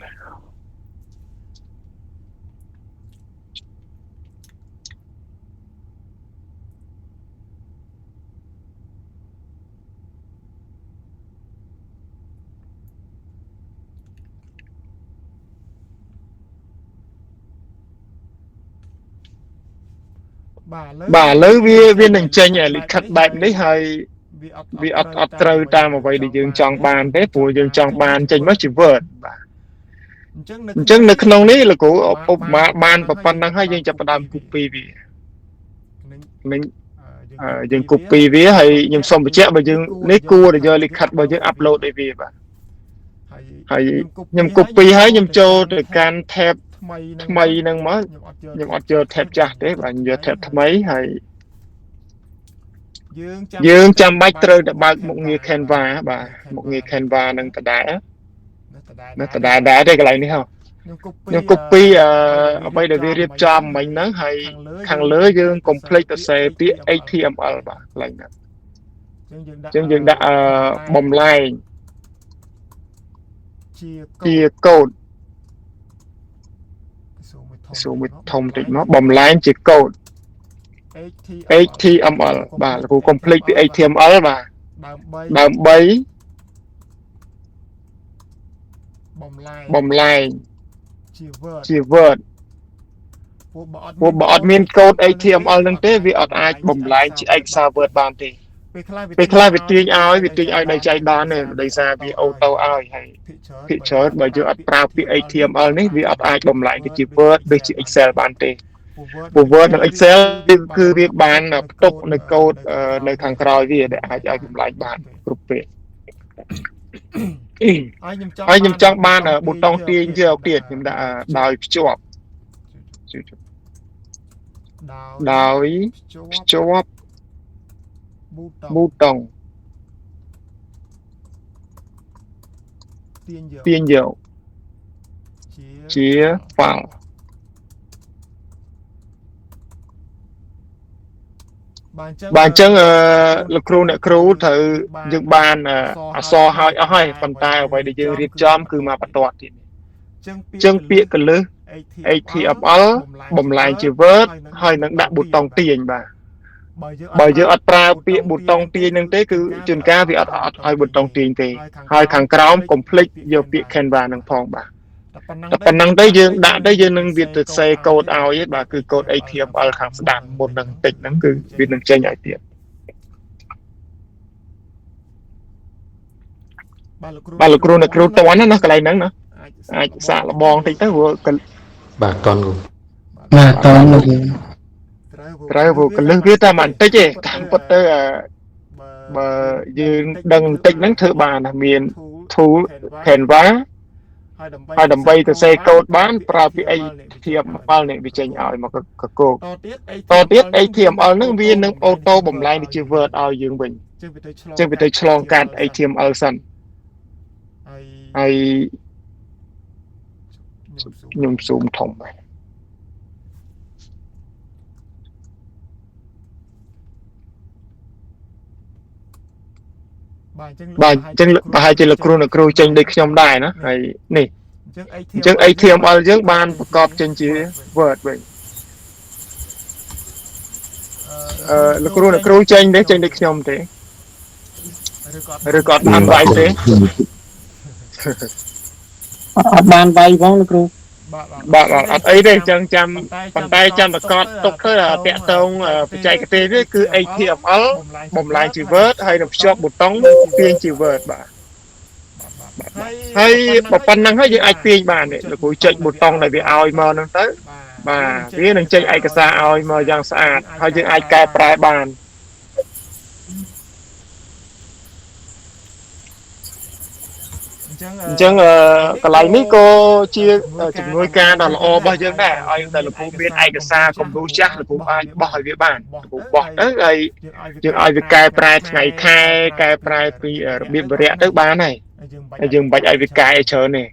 បាទឥឡូវវានឹងចេញលិខិតបែបនេះហើយវាអត់ត្រូវតាមអ្វីដែលយើងចង់បានទេព្រោះយើងចង់បានចេញមកជា Word បាទអញ្ចឹងនៅក្នុងនេះលោកគ្រូឧបមាបានប៉ុណ្ណឹងហើយយើងចាប់ផ្ដើម copy វានឹងយើង copy វាហើយខ្ញុំសូមបញ្ជាក់បើយើងនេះគួរតែយកលិខិតរបស់យើង upload ឲ្យវាបាទហើយខ្ញុំ copy ហើយខ្ញុំចូលទៅកាន់ tab ថ្មីហ្នឹងមកខ្ញុំអត់យក tab ចាស់ទេបាទខ្ញុំយក tab ថ្មីហើយយើងចាំបាច់ត្រូវតែបើកមុខងារ Canva បាទមុខងារ Canva នឹងដដែលនៅដដែលដែរទេកន្លែងនេះហ៎ខ្ញុំ copy អ្វីដែលវារៀបចំមិញហ្នឹងហើយខាងលើយើងកុំភ្លេចទៅសេពាក្យ HTML បាទកន្លែងហ្នឹងអញ្ចឹងយើងដាក់បំលែងជាកូដសូមមួយធំតិចមកបំលែងជាកូដ HTML បាទលោកគ្រូកុំភ្លេចពី HTML បាទដើម្បីបំលែងជា Word ព្រោះបើអត់មានកូដ HTML ហ្នឹងទេវាអត់អាចបំលែងជាឯកសារ Word បានទេពេលខ្លះវាទាញឲ្យដោយចៃដន្យទេដោយសារវាអូតូឲ្យហើយ ភាគច្រើនបើយើងអត់ប្រើពាក្យ HTML នេះវាអត់អាចបំលែងទៅជា Word ឬជា Excel បានទេព្រោះ Word និង Excel គឺវាបានផ្ទុកនៅកូដនៅខាងក្រោយវាដែលអាចឲ្យបំលែងបានគ្រប់ពេលហើយខ្ញុំចង់បានប៊ូតុងទាញយកទៀតខ្ញុំដាក់ដោយភ្ជាប់ដោយភ្ជាប់ប៊ូតុងទាញយកជា file បាទអញ្ចឹងលោកគ្រូអ្នកគ្រូត្រូវយើងបានអក្សរហើយអស់ហើយប៉ុន្តែអ្វីដែលយើងរៀបចំគឺមកបន្ទាត់ទៀតអញ្ចឹងពាក្យកលឹះ HTML បំលែងជា Word ហើយនឹងដាក់ប៊ូតុងទាញបាទបើយើងអត់ប្រើពាក្យប៊ូតុងទាញនឹងទេគឺជួនកាលវាអត់ឲ្យប៊ូតុងទាញទេហើយខាងក្រោមកុំភ្លេចយកពាក្យ Canva នឹងផងបាទតែប៉ុណ្ណឹងទៅយើងដាក់ទៅយើងនឹងវាទៅសេកូដឲ្យបាទគឺកូដ HTML ខាងស្ដាំមុននឹងតិចហ្នឹងគឺវានឹងចេញឲ្យទៀតបាទលោកគ្រូអ្នកគ្រូតន់ណាកន្លែងហ្នឹងណាអាចសាកល្បងតិចទៅព្រោះបាទតន់គ្រូបាទតន់លោកត្រូវព្រោះកលឹះវាតែបន្តិចទេតាមពិតទៅបើយើងដឹងបន្តិចហ្នឹងធ្វើបានណាមាន tool Canva ហើយដើម្បីទៅសេកូដបានប្រើពី HTML នេះវាចេញឲ្យមកកកោតទៀត HTML ហ្នឹងវានឹងអូតូបំលែងទៅជា Word ឲ្យយើងវិញចឹងវាទៅឆ្លងកាត់ HTML សិនហើយខ្ញុំស៊ូមធំដែរបាទអញ្ចឹងប្រហែលជាលោកគ្រូអ្នកគ្រូចេញដូចខ្ញុំដែរណាហើយនេះអញ្ចឹង HTML យើងបានប្រកបចេញជា Word វិញលោកគ្រូអ្នកគ្រូចេញទេចេញដូចខ្ញុំទេឬក៏អត់បានវាយទេអត់បានវាយផងលោកគ្រូបាទអត់អីទេអញ្ចឹងចាំប៉ុន្តែចាំប្រកបទុកទៅតាក់ទងបច្ចេកទេសនេះគឺ HTML បំលែងជា Word ហើយនឹងភ្ជាប់ប៊ូតុងទាញជា Word បាទហើយបើប៉ុណ្្នឹងហើយយើងអាចទាញបានលោកគ្រូចុចប៊ូតុងដែលវាឲ្យមកហ្នឹងទៅបាទវានឹងចេញឯកសារឲ្យមកយ៉ាងស្អាតហើយយើងអាចកែប្រែបានអញ្ចឹងកន្លែងនេះក៏ជាជំនួយការដ៏ល្អរបស់យើងដែរឲ្យតែលោកគ្រូមានឯកសារគំរូចាស់លោកគ្រូអាចបោះឲ្យវាបានលោកគ្រូបោះទៅហើយយើងឲ្យវាកែប្រែថ្ងៃខែកែប្រែពីរបៀបវរៈទៅបានហើយហើយយើងមិនបាច់ឲ្យវាកែឲ្យច្រើនទេ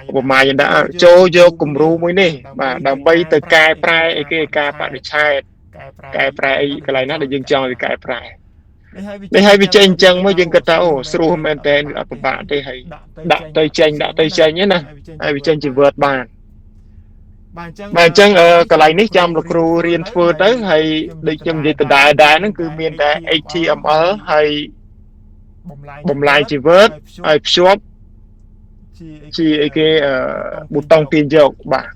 ឧបមាយើងដាក់ចូលយកគំរូមួយនេះបាទដើម្បីទៅកែប្រែអីគេការបដិឆេទកែប្រែអីកន្លែងណាដែលយើងចង់ឲ្យវាកែប្រែនេះហើយវាចេញអញ្ចឹងមកយើងគិតថាអូស្រួលមែនតើអត់ពិបាកទេហើយដាក់ទៅចេញដាក់ទៅចេញណាហើយវាចេញជា Word បានបាទអញ្ចឹងកន្លែងនេះចាំលោកគ្រូរៀនធ្វើទៅហើយដូចខ្ញុំនិយាយដដែលដែរហ្នឹងគឺមានតែ HTML ហើយបំលែងជា Word ហើយភ្ជាប់ជាអីគេប៊ូតុងទាញយកបាទ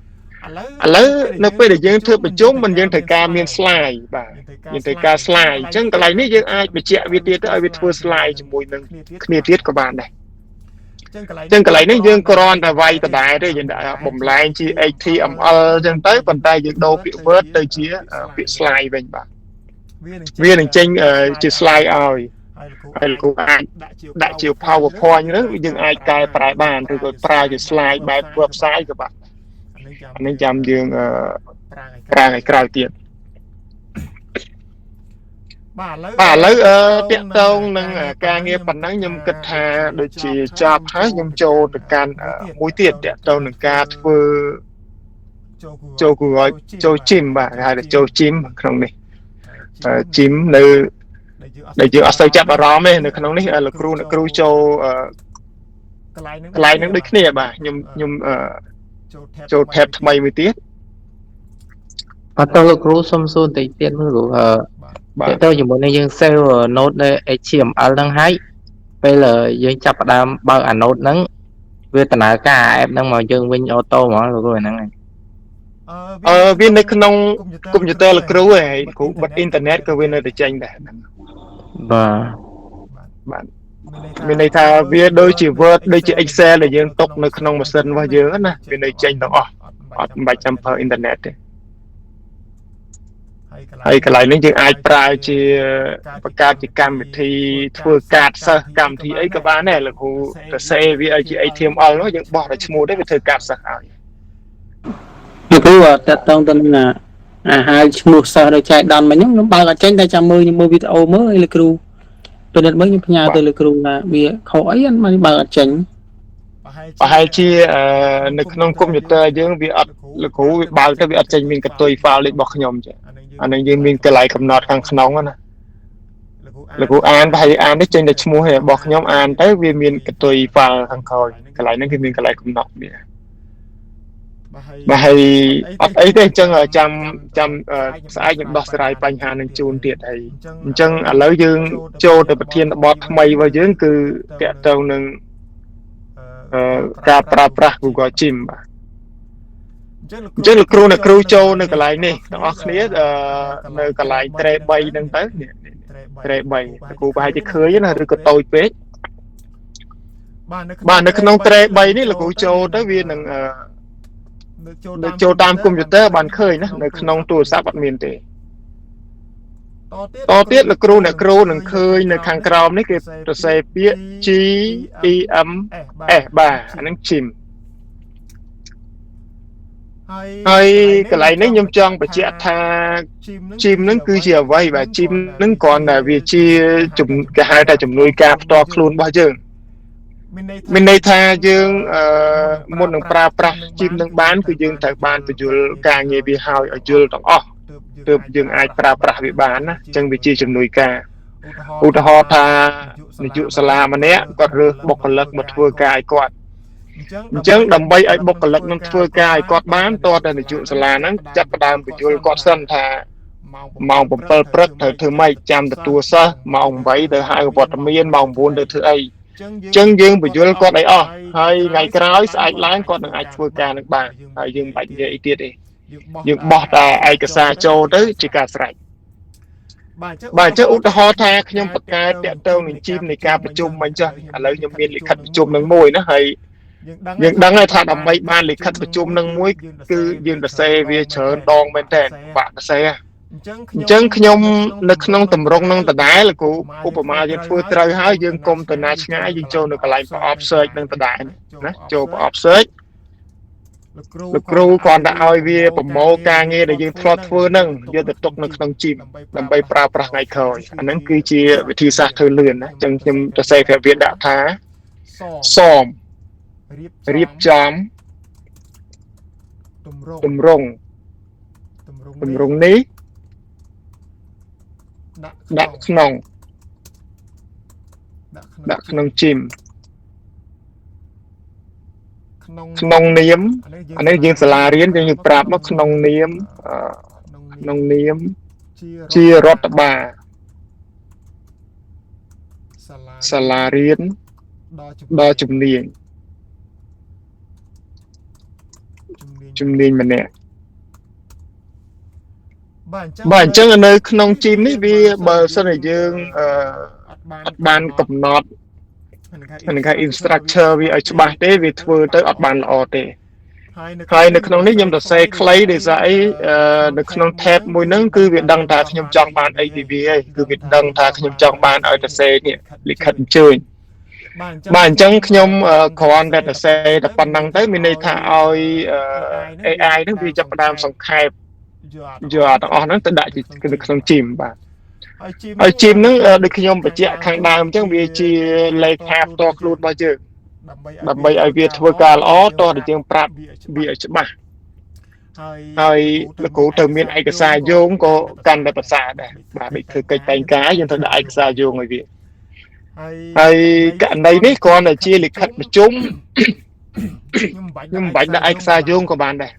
ឥឡូវនៅពេលដែលយើងធ្វើប្រជុំមិនយើងត្រូវការមាន slide បាទយើងត្រូវការ slide អញ្ចឹងកន្លែងនេះយើងអាចបញ្ជាក់វាទៀតទៅឲ្យវាធ្វើ slide ជាមួយនឹងគ្នាទៀតក៏បានដែរអញ្ចឹងកន្លែងនេះយើងគ្រាន់តែវាយដដែលទេយើងដាក់បំលែងជា HTML អញ្ចឹងទៅប៉ុន្តែយើងដូរពាក្យ Word ទៅជាពាក្យ slide វិញបាទវានឹងចេញជា slide ឲ្យហើយលោកគ្រូអាចដាក់ជា PowerPoint ហ្នឹងយើងអាចកែប្រែបានឬក៏ប្រើជា slide បែប website ក៏បានអានេះចាំយើងប្រើឲ្យក្រោយទៀតបាទឥឡូវតាក់ទងនឹងការងារប៉ុណ្ណឹងខ្ញុំគិតថាដូចជាចប់ហើយខ្ញុំចូលទៅកាន់មួយទៀតតាក់ទងនឹងការធ្វើចូល Google ចូល Gym បាទគេហៅថាចូល Gym ក្នុងនេះ Gym នៅដែលយើងអត់សូវចាប់អារម្មណ៍ទេនៅក្នុងនេះលោកគ្រូអ្នកគ្រូចូលកន្លែងហ្នឹងដូចគ្នាបាទខ្ញុំចូល tab ថ្មីមួយទៀតអត់ទៅលោកគ្រូសុំសួរបន្តិចទៀតមើលគ្រូបាទទៅជាមួយនឹងយើង save note នៅ HTML ហ្នឹងហើយពេលយើងចាប់ផ្ដើមបើកអា note ហ្នឹងវាដំណើរការ app ហ្នឹងមកយើងវិញអូតូហ្មងលោកគ្រូហ្នឹងហើយវានៅក្នុងកុំព្យូទ័រលោកគ្រូឯងគ្រូបិទអ៊ីនធឺណិតក៏វានៅតែចេញដែរហ្នឹងបាទបាទ មានន័យថាវាដូចជា Word ដូចជា Excel ដែលយើងទុកនៅក្នុងម៉ាស៊ីនរបស់យើងណាវានៅចេញទាំងអស់អត់មិនបាច់ចាំប្រើអ៊ីនធឺណិតទេហើយកន្លែងនេះយើងអាចប្រើជាបង្កើតជាកម្មវិធីធ្វើកាតសិស្សកម្មវិធីអីក៏បានដែរលោកគ្រូទៅសេវាឲ្យជា HTML នោះយើងបោះតែឈ្មោះទេវាធ្វើកាតសិស្សឲ្យ លោកគ្រូតកតងទៅនឹងអាហៅឈ្មោះសិស្សដូចចែកដនមិញហ្នឹងខ្ញុំបើកអត់ចេញតែចាំមើលខ្ញុំមើលវីដេអូមើលឲ្យលោកគ្រូពិនិត្យមើលខ្ញុំផ្ញើទៅលោកគ្រូថាវាខុសអីមិនបើកអត់ចេញ ប្រហែលជានៅក្នុងកុំព្យូទ័រយើងវាអត់លោកគ្រូវាបើកទៅវាអត់ចេញមានកតុយ file លេខរបស់ខ្ញុំចឹងអានឹងយើងមានកន្លែងកំណត់ខាងក្នុងណាលោកគ្រូអានប្រហែលអាននេះចេញតែឈ្មោះរបស់ខ្ញុំអានទៅវាមានកតុយ file ខាងក្រោយកន្លែងហ្នឹងគឺមានកន្លែងកំណត់វាបាទហើយអត់អីទេអញ្ចឹងចាំចាំស្អែកខ្ញុំដោះស្រាយបញ្ហានឹងជូនទៀតហើយអញ្ចឹងឥឡូវយើងចូលទៅប្រធានបទថ្មីរបស់យើងគឺតកតងនឹងការប្រើប្រាស់ Google Gym បាទអញ្ចឹងលោកគ្រូអ្នកគ្រូចូលនៅកន្លែងនេះទាំងអស់គ្នានៅកន្លែងត្រេ3ហ្នឹងទៅនេះត្រេ3លោកគ្រូប្រហែលជាឃើញណាឬក៏តូចពេកបាទនៅក្នុងត្រេ3នេះលោកគ្រូចូលទៅវានឹងនៅចូលតាមកុំព្យូទ័របានឃើញណានៅក្នុងទូរស័ព្ទអត់មានទេតទៀតលោកគ្រូអ្នកគ្រូនឹងឃើញនៅខាងក្រោមនេះគេសរសេរពាក្យ G E M S បាទអាហ្នឹង Gym ហើយកន្លែងនេះខ្ញុំចង់បញ្ជាក់ថា Gym ហ្នឹងគឺជាអ្វីបាទ Gym ហ្នឹងគ្រាន់តែវាជាគេហៅថាជំនួយការផ្ទាល់ខ្លួនរបស់យើងមានន័យថាយើងមុននឹងប្រើប្រាស់ Gym នឹងបានគឺយើងត្រូវបានបញ្យល់ការងារវាហើយឲ្យយល់ទាំងអស់ទើបយើងអាចប្រើប្រាស់វាបានណាអញ្ចឹងវាជាជំនួយការឧទាហរណ៍ថានាយកសាលាម្នាក់គាត់រើសបុគ្គលិកមកធ្វើការឲ្យគាត់អញ្ចឹងដើម្បីឲ្យបុគ្គលិកនឹងធ្វើការឲ្យគាត់បានតើតែនាយកសាលាហ្នឹងចាប់ផ្ដើមបញ្យល់គាត់សិនថាម៉ោង7ព្រឹកត្រូវធ្វើម៉េចចាំទទួលសិស្សម៉ោង8ទៅហៅវត្តមានម៉ោង9ទៅធ្វើអីអញ្ចឹងយើងបញ្យល់គាត់ឲ្យអស់ហើយថ្ងៃក្រោយស្អែកឡើងគាត់នឹងអាចធ្វើការនឹងបានហើយយើងមិនបាច់និយាយអីទៀតទេយើងបោះតែឯកសារចូលទៅជាការស្រេចបាទអញ្ចឹងឧទាហរណ៍ថាខ្ញុំបង្កើតតាក់ទងនឹងជីមនៃការប្រជុំមិញចុះឥឡូវខ្ញុំមានលិខិតប្រជុំនឹងមួយណាហើយយើងដឹងហើយថាដើម្បីបានលិខិតប្រជុំនឹងមួយគឺយើងសរសេរវាច្រើនដងមែនតើបាក់សរសេរអញ្ចឹងខ្ញុំនៅក្នុងតម្រងនឹងដដែលលោកគ្រូឧបមាយើងធ្វើត្រូវហើយយើងកុំទៅណាឆ្ងាយយើងចូលនៅកន្លែងប្រអប់ search នឹងដដែលណាចូលប្រអប់ search លោកគ្រូគ្រាន់តែឲ្យវាប្រមូលការងារដែលយើងធ្លាប់ធ្វើនឹងយកទៅទុកនៅក្នុងជីមដើម្បីប្រើប្រាស់ថ្ងៃក្រោយអាហ្នឹងគឺជាវិធីសាស្ត្រធ្វើលឿនណាអញ្ចឹងខ្ញុំសរសេរប្រាប់វាដាក់ថាសមរៀបចំតម្រង់តម្រង់នេះដាក់ក្នុងដាក់ក្នុងជីមក្នុងនាមអានេះយើងសាលារៀនយើងប្រាប់មកក្នុងនាមក្នុងនាមជារដ្ឋបាលសាលារៀនដល់ជំនាញជំនាញម្នាក់បាទអញ្ចឹងនៅក្នុងជីមនេះវាបើសិនជាយើងអត់បានកំណត់នឹងគេ instructor វាឲ្យច្បាស់ទេវាធ្វើទៅអត់បានល្អទេហើយនៅក្នុងនេះខ្ញុំសរសេរខ្លីដោយសារអីនៅក្នុង tab មួយហ្នឹងគឺវាដឹងថាខ្ញុំចង់បានអីពីវាហើយគឺវាដឹងថាខ្ញុំចង់បានឲ្យសរសេរនេះលិខិតអញ្ជើញបាទអញ្ចឹងខ្ញុំគ្រាន់តែសរសេរតែប៉ុណ្្នឹងទៅមានន័យថាឲ្យ AI ហ្នឹងវាចាប់ផ្ដើមសង្ខេបយកទាំងអស់ហ្នឹងទៅដាក់នៅក្នុងជីមបាទហើយជីមហ្នឹងដូចខ្ញុំបញ្ជាក់ខាងដើមអញ្ចឹងវាជាលេខាផ្ទាល់ខ្លួនរបស់យើងដើម្បីឲ្យវាធ្វើការល្អតោះតែយើងប្រាប់វាឲ្យច្បាស់ហើយលោកគ្រូត្រូវមានឯកសារយោងក៏កាន់តែប្រសើរដែរបាទដូចធ្វើកិច្ចតែងការយើងត្រូវដាក់ឯកសារយោងឲ្យវាហើយករណីនេះគ្រាន់តែជាលិខិតប្រជុំខ្ញុំមិនបាច់ដាក់ឯកសារយោងក៏បានដែរ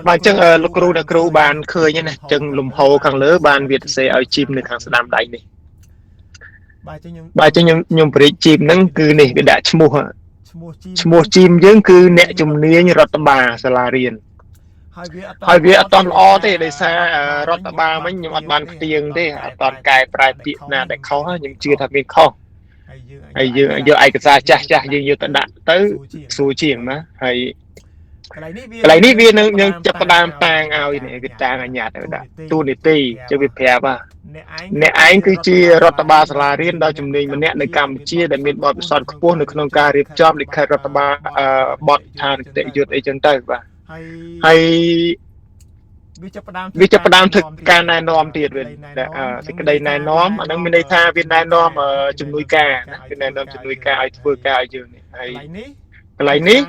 បាទអញ្ចឹងលោកគ្រូអ្នកគ្រូបានឃើញណាអញ្ចឹងលំហូរខាងលើបានវាសរសេរឲ្យជីមនៅខាងស្ដាំដៃនេះបាទអញ្ចឹងខ្ញុំបរិជីមហ្នឹងគឺនេះវាដាក់ឈ្មោះជីមយើងគឺអ្នកជំនាញរដ្ឋបាលសាលារៀនហើយវាអត់តន់ល្អទេដោយសាររដ្ឋបាលមិញខ្ញុំអត់បានផ្ទៀងទេអត់តន់កែប្រែពាក្យណាដែលខុសខ្ញុំជឿថាមានខុសហើយយើងយកឯកសារចាស់ចាស់យើងយកទៅដាក់ទៅស្រួលជាងណាហើយកន្លែងនេះវានឹងចាប់ផ្ដើមតាងឲ្យនេះវាតាងអញ្ញាតឲ្យដាក់ទូនីតិជឿវាប្រាប់អ្នកឯងគឺជារដ្ឋបាលសាលារៀនដ៏ជំនាញម្នាក់នៅកម្ពុជាដែលមានបទពិសោធន៍ខ្ពស់នៅក្នុងការរៀបចំលិខិតរដ្ឋបាលបទដ្ឋានគតិយុត្តអីចឹងទៅបាទហើយវាចាប់ផ្ដើមធ្វើការណែនាំទៀតវិញសេចក្តីណែនាំអានឹងមានន័យថាវាណែនាំជំនួយការណាវាណែនាំជំនួយការឲ្យធ្វើការឲ្យយើងនេះហើយកន្លែងនេះ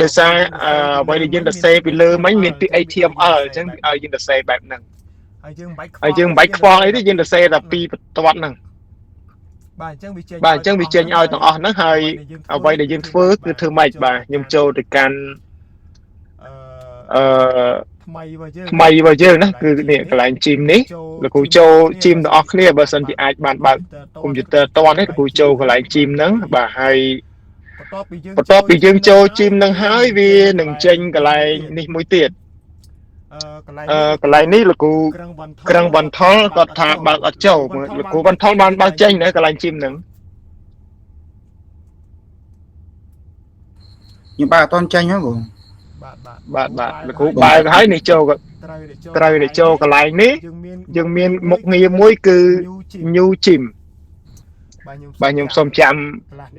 ដោយសារអ្វីដែលយើងសរសេរពីលើមិញមានពាក្យ HTML អញ្ចឹងឲ្យយើងសរសេរបែបហ្នឹងហើយយើងមិនបាច់ខ្វល់អីទេយើងសរសេរតែពីរបន្ទាត់ហ្នឹងបាទអញ្ចឹងវាចេញឲ្យទាំងអស់ហ្នឹងហើយអ្វីដែលយើងធ្វើគឺធ្វើម៉េចបាទខ្ញុំចូលទៅកាន់ថ្មីរបស់យើងណាគឺនេះកន្លែងជីមនេះលោកគ្រូចូលជីមទាំងអស់គ្នាបើសិនជាអាចបានបើកកុំព្យូទ័រតនេះលោកគ្រូចូលកន្លែងជីមហ្នឹងបាទហើយបន្ទាប់ពីយើងចូលជីមហ្នឹងហើយវានឹងចេញកន្លែងនេះមួយទៀតកន្លែងនេះលោកគ្រូក្រឹងបន្ថុលគាត់ថាបើកអត់ចូលលោកគ្រូបន្ថុលបានបើកចេញនៅកន្លែងជីមហ្នឹងខ្ញុំបើកអត់ទាន់ចេញហ៎គ្រូបាទបាទលោកគ្រូបើកហើយនេះចូលត្រូវតែចូលកន្លែងនេះយើងមានមុខងារមួយគឺ New Gym បាទខ្ញុំសូមចាំ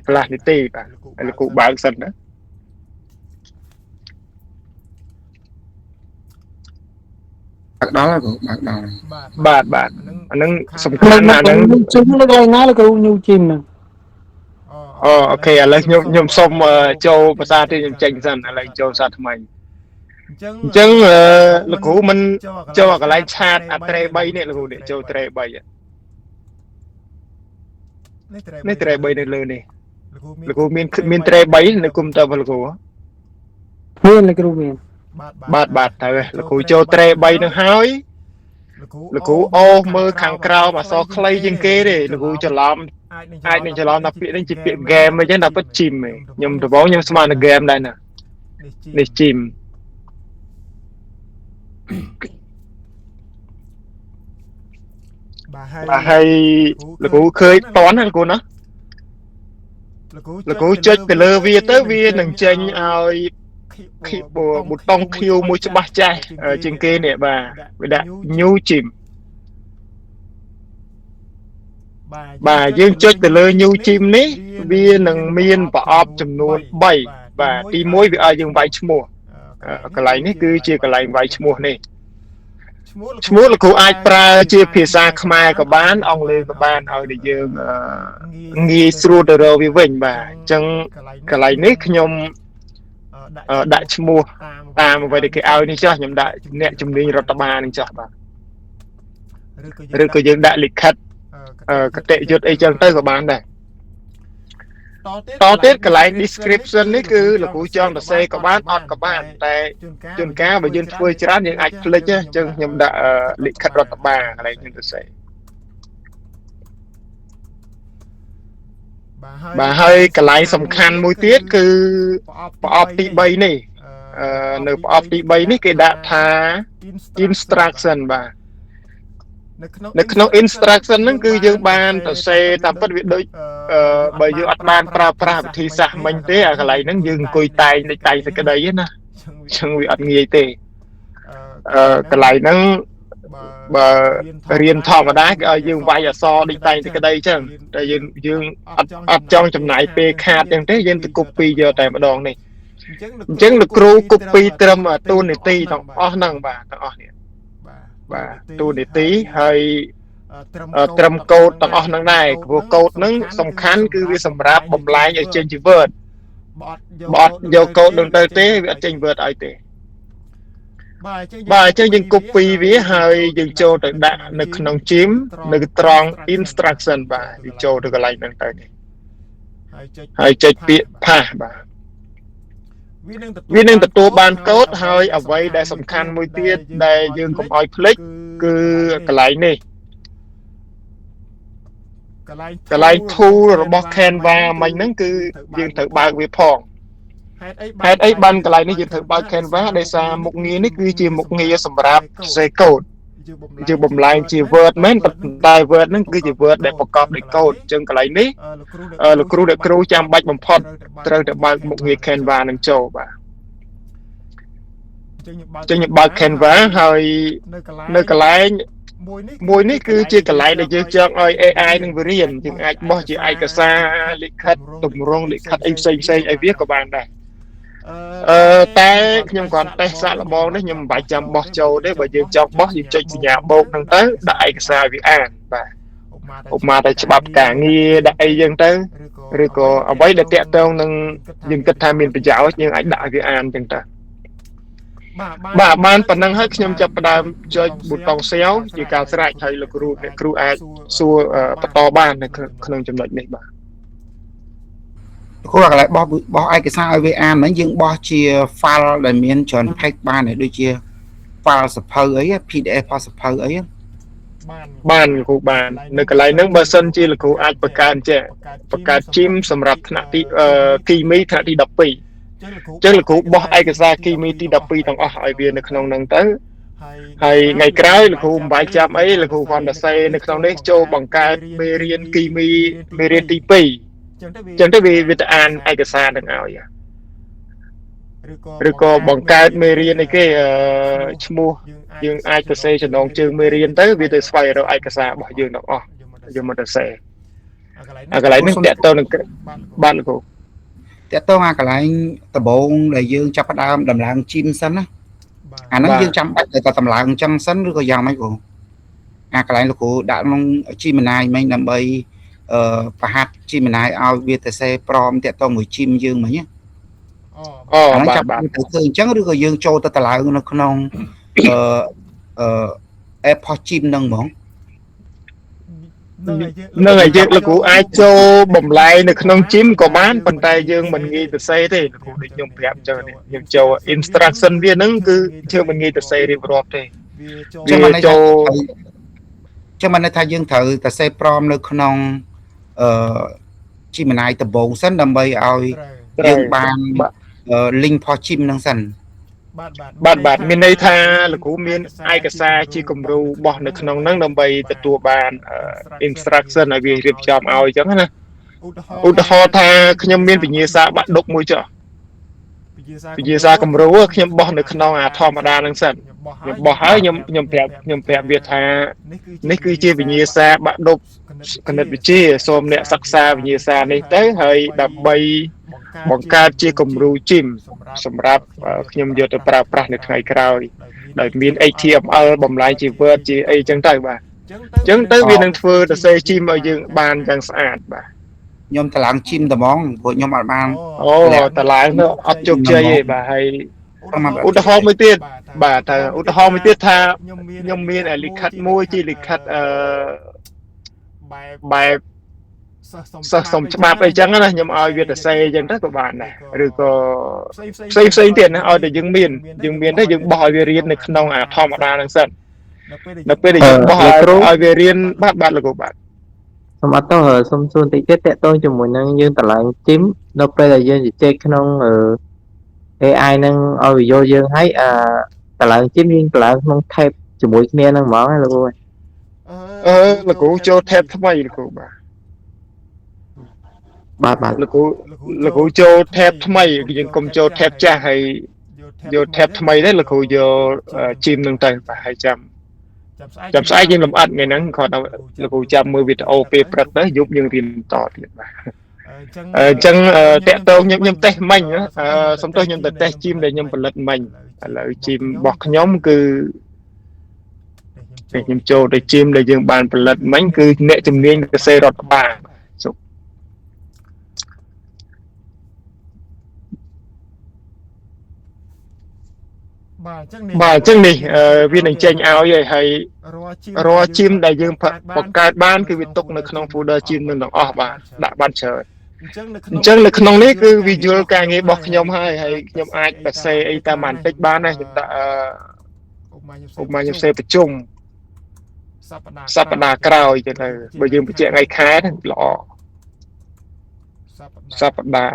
កន្លះនាទីបាទលោកគ្រូបើកសិនណាបើកដល់ហើយគ្រូបើកដល់បាទបាទអានឹងសំខាន់ណាស់ហ្នឹងជុំនៅកន្លែងណាលោកគ្រូ New Gym ហ្នឹងអូអូខេឥឡូវខ្ញុំសូមចូលភាសាទៀតខ្ញុំចេញសិនឥឡូវចូលភាសាថ្មីអញ្ចឹងលោកគ្រូមិនចូលកន្លែងឆាតអាត្រេ3នេះលោកគ្រូនេះចូលត្រេ3នេះត្រេ3នៅលើនេះលោកគ្រូមានត្រេ3នៅគុំតើលោកគ្រូមានលោកគ្រូមានបាទបាទត្រូវលោកគ្រូចូលត្រេ3នឹងហើយលោកគ្រូអូមើលខាងក្រោមអក្សរខ្លីជាងគេទេលោកគ្រូច្រឡំអាចនឹងច្រឡំថាពាក្យនេះជាពាក្យ game អីចឹងដល់ពិត gym ឯងខ្ញុំដំបូងខ្ញុំស្មានតែ game ដែរណានេះ gym បាទហើយលោកគ្រូឃើញតន់ណាលោកគ្រូណាលោកគ្រូចុចទៅលើវាទៅវានឹងចេញឲ្យប៊ូតុង Q មួយច្បាស់ចាស់ជាងគេនេះបាទវាដាក់ New Gym បាទយើងចុចទៅលើ New Gym នេះវានឹងមានប្រអប់ចំនួន3បាទទី1វាឲ្យយើងវាយឈ្មោះកន្លែងនេះគឺជាកន្លែងវាយឈ្មោះនេះឈ្មោះលោកគ្រូអាចប្រើជាភាសាខ្មែរក៏បានអង់គ្លេសក៏បានឲ្យតែយើងងាយស្រួលទៅរកវាវិញបាទអញ្ចឹងកន្លែងនេះខ្ញុំដាក់ឈ្មោះតាមអ្វីដែលគេឲ្យនេះចុះខ្ញុំដាក់អ្នកជំនាញរដ្ឋបាលនឹងចុះបាទឬក៏យើងដាក់លិខិតគតិយុត្តអីចឹងទៅក៏បានដែរតទៀតកន្លែង description នេះគឺលោកគ្រូចង់សរសេរក៏បានអត់ក៏បានតែជួនកាលបើយើងធ្វើច្រើនយើងអាចភ្លេចអញ្ចឹងខ្ញុំដាក់លិខិតរដ្ឋបាលកន្លែងខ្ញុំសរសេរបាទហើយកន្លែងសំខាន់មួយទៀតគឺប្រអប់ទី3នេះនៅប្រអប់ទី3នេះគេដាក់ថា instruction បាទនៅក្នុង instruction ហ្នឹងគឺយើងបានសរសេរតាមពិតវាដូចបើយើងអត់បានប្រើប្រាស់វិធីសាស្ត្រមិញទេអាកន្លែងហ្នឹងយើងអង្គុយតែងដូចតែងសេចក្តីណាអញ្ចឹងវាអត់ងាយទេកន្លែងហ្នឹងបើរៀនធម្មតាគេឲ្យយើងវាយអក្សរដូចតែងសេចក្តីអញ្ចឹងតែយើងអត់ចង់ចំណាយពេលខាតអញ្ចឹងទេយើងទៅ copy យកតែម្ដងនេះអញ្ចឹងលោកគ្រូ copy ត្រឹមតួនាទីទាំងអស់ហ្នឹងបាទទាំងអស់នេះបាទតួនាទីហើយត្រឹមកូដទាំងអស់ហ្នឹងដែរព្រោះកូដហ្នឹងសំខាន់គឺវាសម្រាប់បំលែងឲ្យចេញជា Word បើអត់យកកូដហ្នឹងទៅទេវាអត់ចេញ Word ឲ្យទេបាទអញ្ចឹងយើង copy វាហើយយើងចូលទៅដាក់នៅក្នុង Gym នៅត្រង់ instruction បាទយើងចូលទៅកន្លែងហ្នឹងទៅនេះហើយចុចពាក្យ paste បាទ វានឹងទទួលបានកូដហើយអ្វីដែលសំខាន់មួយទៀតដែលយើងកុំឲ្យភ្លេចគឺកន្លែងនេះកន្លែង tool របស់ Canva មិញហ្នឹងគឺយើងត្រូវបើកវាផងហេតុអីបានកន្លែងនេះយើងត្រូវបើក Canva ដោយសារមុខងារនេះគឺជាមុខងារសម្រាប់សរសេរកូដយើងបំលែងជា Word មែនប៉ុន្តែ Word ហ្នឹងគឺជា Word ដែលប្រកបដោយកូដអញ្ចឹងកន្លែងនេះលោកគ្រូអ្នកគ្រូចាំបាច់បំផុតត្រូវតែបើកមុខងារ Canva នឹងចូលបាទអញ្ចឹងខ្ញុំបើក Canva ហើយនៅកន្លែងមួយនេះគឺជាកន្លែងដែលយើងចង់ឲ្យ AI នឹងវារៀនយើងអាចបោះជាឯកសារលិខិតទម្រង់លិខិតអីផ្សេងផ្សេងឲ្យវាក៏បានដែរតែខ្ញុំគ្រាន់តេស្តសាកល្បងនេះខ្ញុំមិនបាច់ចាំបោះចូលទេបើយើងចង់បោះយើងចុចសញ្ញាបូកហ្នឹងទៅដាក់ឯកសារវាអានបាទឧបមាតែច្បាប់ការងារដាក់អីយើងទៅឬក៏អ្វីដែលតាក់ទងនឹងយើងគិតថាមានប្រយោជន៍យើងអាចដាក់ឲ្យវាអានអញ្ចឹងទៅបាទបានប៉ុណ្ណឹងហើយខ្ញុំចាប់ផ្ដើមចុចប៊ូតុង Save ជាការស្រេចហើយលោកគ្រូអ្នកគ្រូអាចសួរបន្តបាននៅក្នុងចំណុចនេះបាទគ្រូកន្លែងបោះឯកសារឲ្យវាអានហ្នឹងយើងបោះជា file ដែលមានច្រើន page បានហើយដូចជា file សភៅអី PDF ផុសសភៅអីបានលោកគ្រូបាននៅកន្លែងហ្នឹងបើសិនជាលោកគ្រូអាចបង្កើតចេះបង្កើត gym សម្រាប់ថ្នាក់ទីគីមីថ្នាក់ទី12ចឹងលោកគ្រូបោះឯកសារគីមីទី12ទាំងអស់ឲ្យវានៅក្នុងហ្នឹងទៅហើយថ្ងៃក្រោយលោកគ្រូមិនបាច់ចាំអីលោកគ្រូគ្រាន់តែសេនៅក្នុងនេះចូលបង្កើតមេរៀនគីមីមេរៀនទី2ចឹងទៅវាទៅអានឯកសារនឹងឲ្យឬក៏បង្កើតមេរៀនអីគេឈ្មោះយើងអាចទៅសេចំណងជើងមេរៀនទៅវាទៅស្វែងរកឯកសាររបស់យើងទាំងអស់យកមកទៅសេអាកន្លែងនេះតាក់ទងនឹងបាទលោកគ្រូតាក់ទងអាកន្លែងដំបូងដែលយើងចាប់ផ្ដើមដំឡើងជីមសិនណាអាហ្នឹងយើងចាំបាច់តែតម្លើងចឹងសិនឬក៏យ៉ាងម៉េចគ្រូអាកន្លែងលោកគ្រូដាក់ក្នុង Gemini មិញដើម្បីប្រហាត់ Gemini ឲ្យវាទៅសេព្រមតាក់ទងមួយជីមយើងមិញណាអូអាហ្នឹងចាំបាច់ទៅធ្វើអញ្ចឹងឬក៏យើងចូលទៅតម្លើងនៅក្នុងអឺ app ផុសជីមហ្នឹងហ្មងនឹងឲ្យយើងលោកគ្រូអាចចូលបំលែងនៅក្នុងជីមក៏បានប៉ុន្តែយើងមិនងាយទៅសេទេលោកគ្រូដូចខ្ញុំប្រាប់អញ្ចឹងនេះខ្ញុំចូល instruction វាហ្នឹងគឺយើងមិនងាយទៅសេរៀបរាប់ទេវាចូលចឹងមិនន័យថាយើងត្រូវតែសេព្រមនៅក្នុងអឺ Gemini ដំបូងសិនដើម្បីឲ្យយើងបាន link ផុសជីមហ្នឹងសិនបាទបាទមានន័យថាលោកគ្រូមានឯកសារជាគំរូបោះនៅក្នុងហ្នឹងដើម្បីទទួលបាន instruction ឲ្យវារៀបចំឲ្យអញ្ចឹងណាឧទាហរណ៍ថាខ្ញុំមានវិញ្ញាសាបាក់ឌុបមួយចុះវិញ្ញាសាគំរូខ្ញុំបោះនៅក្នុងអាធម្មតាហ្នឹងសិនខ្ញុំបោះហើយខ្ញុំប្រាប់វាថានេះគឺជាវិញ្ញាសាបាក់ឌុបគណិតវិទ្យាសូមអ្នកសិក្សាវិញ្ញាសានេះទៅហើយដើម្បីបង្កើតជាគំរូជីមសម្រាប់ខ្ញុំយកទៅប្រើប្រាស់នៅថ្ងៃក្រោយដោយមាន HTML បំលែងជា Word ជាអីចឹងទៅបាទអញ្ចឹងទៅវានឹងធ្វើទៅសេជីមឲ្យយើងបានយ៉ាងស្អាតបាទខ្ញុំតម្លើងជីមត្មងព្រោះខ្ញុំអត់បានអូតម្លើងទៅអត់ជោគជ័យទេបាទហើយឧទាហរណ៍មួយទៀតបាទថាឧទាហរណ៍មួយទៀតថាខ្ញុំមានលិខិតមួយជាលិខិតបែបសិស្សសុំច្បាប់អីចឹងណាខ្ញុំឲ្យវាទៅសេអញ្ចឹងទៅក៏បានដែរឬក៏ផ្សេងផ្សេងទៀតណាឲ្យតែយើងមានទៅយើងបោះឲ្យវារៀននៅក្នុងអាធម្មតាហ្នឹងសិននៅពេលដែលយើងបោះឲ្យវារៀនបាទបាទលោកគ្រូបាទសូមអត់ទោសសូមសួរបន្តិចទៀតតាក់ទងជាមួយនឹងយើងតម្លើងជីមនៅពេលដែលយើងជជែកក្នុង AI នឹងឲ្យវាយល់យើងហើយអាតម្លើងជីមយើងតម្លើងក្នុង tab ជាមួយគ្នាហ្នឹងហ្មងលោកគ្រូលោកគ្រូចូល tab ថ្មីលោកគ្រូបាទបាទលោកគ្រូចូល tab ថ្មីយើងកុំចូល tab ចាស់ហើយយក tab ថ្មីទេលោកគ្រូយកជីមនឹងទៅបាទហើយចាំស្អែកយើងលម្អិតថ្ងៃហ្នឹងគាត់លោកគ្រូចាំមើលវីដេអូពេលព្រឹកទៅយប់យើងរៀនបន្តទៀតបាទអញ្ចឹងតាក់ទងខ្ញុំតេស្តមិញសុំទោសខ្ញុំទៅតេស្តជីមដែលខ្ញុំផលិតមិញឥឡូវជីមរបស់ខ្ញុំគឺខ្ញុំចូលទៅជីមដែលយើងបានផលិតមិញគឺអ្នកជំនាញកសិរដ្ឋបាលបាទអញ្ចឹងនេះវានឹងចេញឲ្យហើយរាល់ជីមដែលយើងបង្កើតបានគឺវាទុកនៅក្នុង folder ជីមនឹងទាំងអស់បាទដាក់បានច្រើន អញ្ចឹងនៅក្នុងនេះគឺវាយល់ការងាររបស់ខ្ញុំហើយហើយខ្ញុំអាចសរសេរអីតាមបន្តិចបានដែរខ្ញុំដាក់ឧបមាខ្ញុំសេប្រជុំសប្តាហ៍ក្រោយទៅបើយើងបញ្ជាក់ថ្ងៃខែល្អសប្តា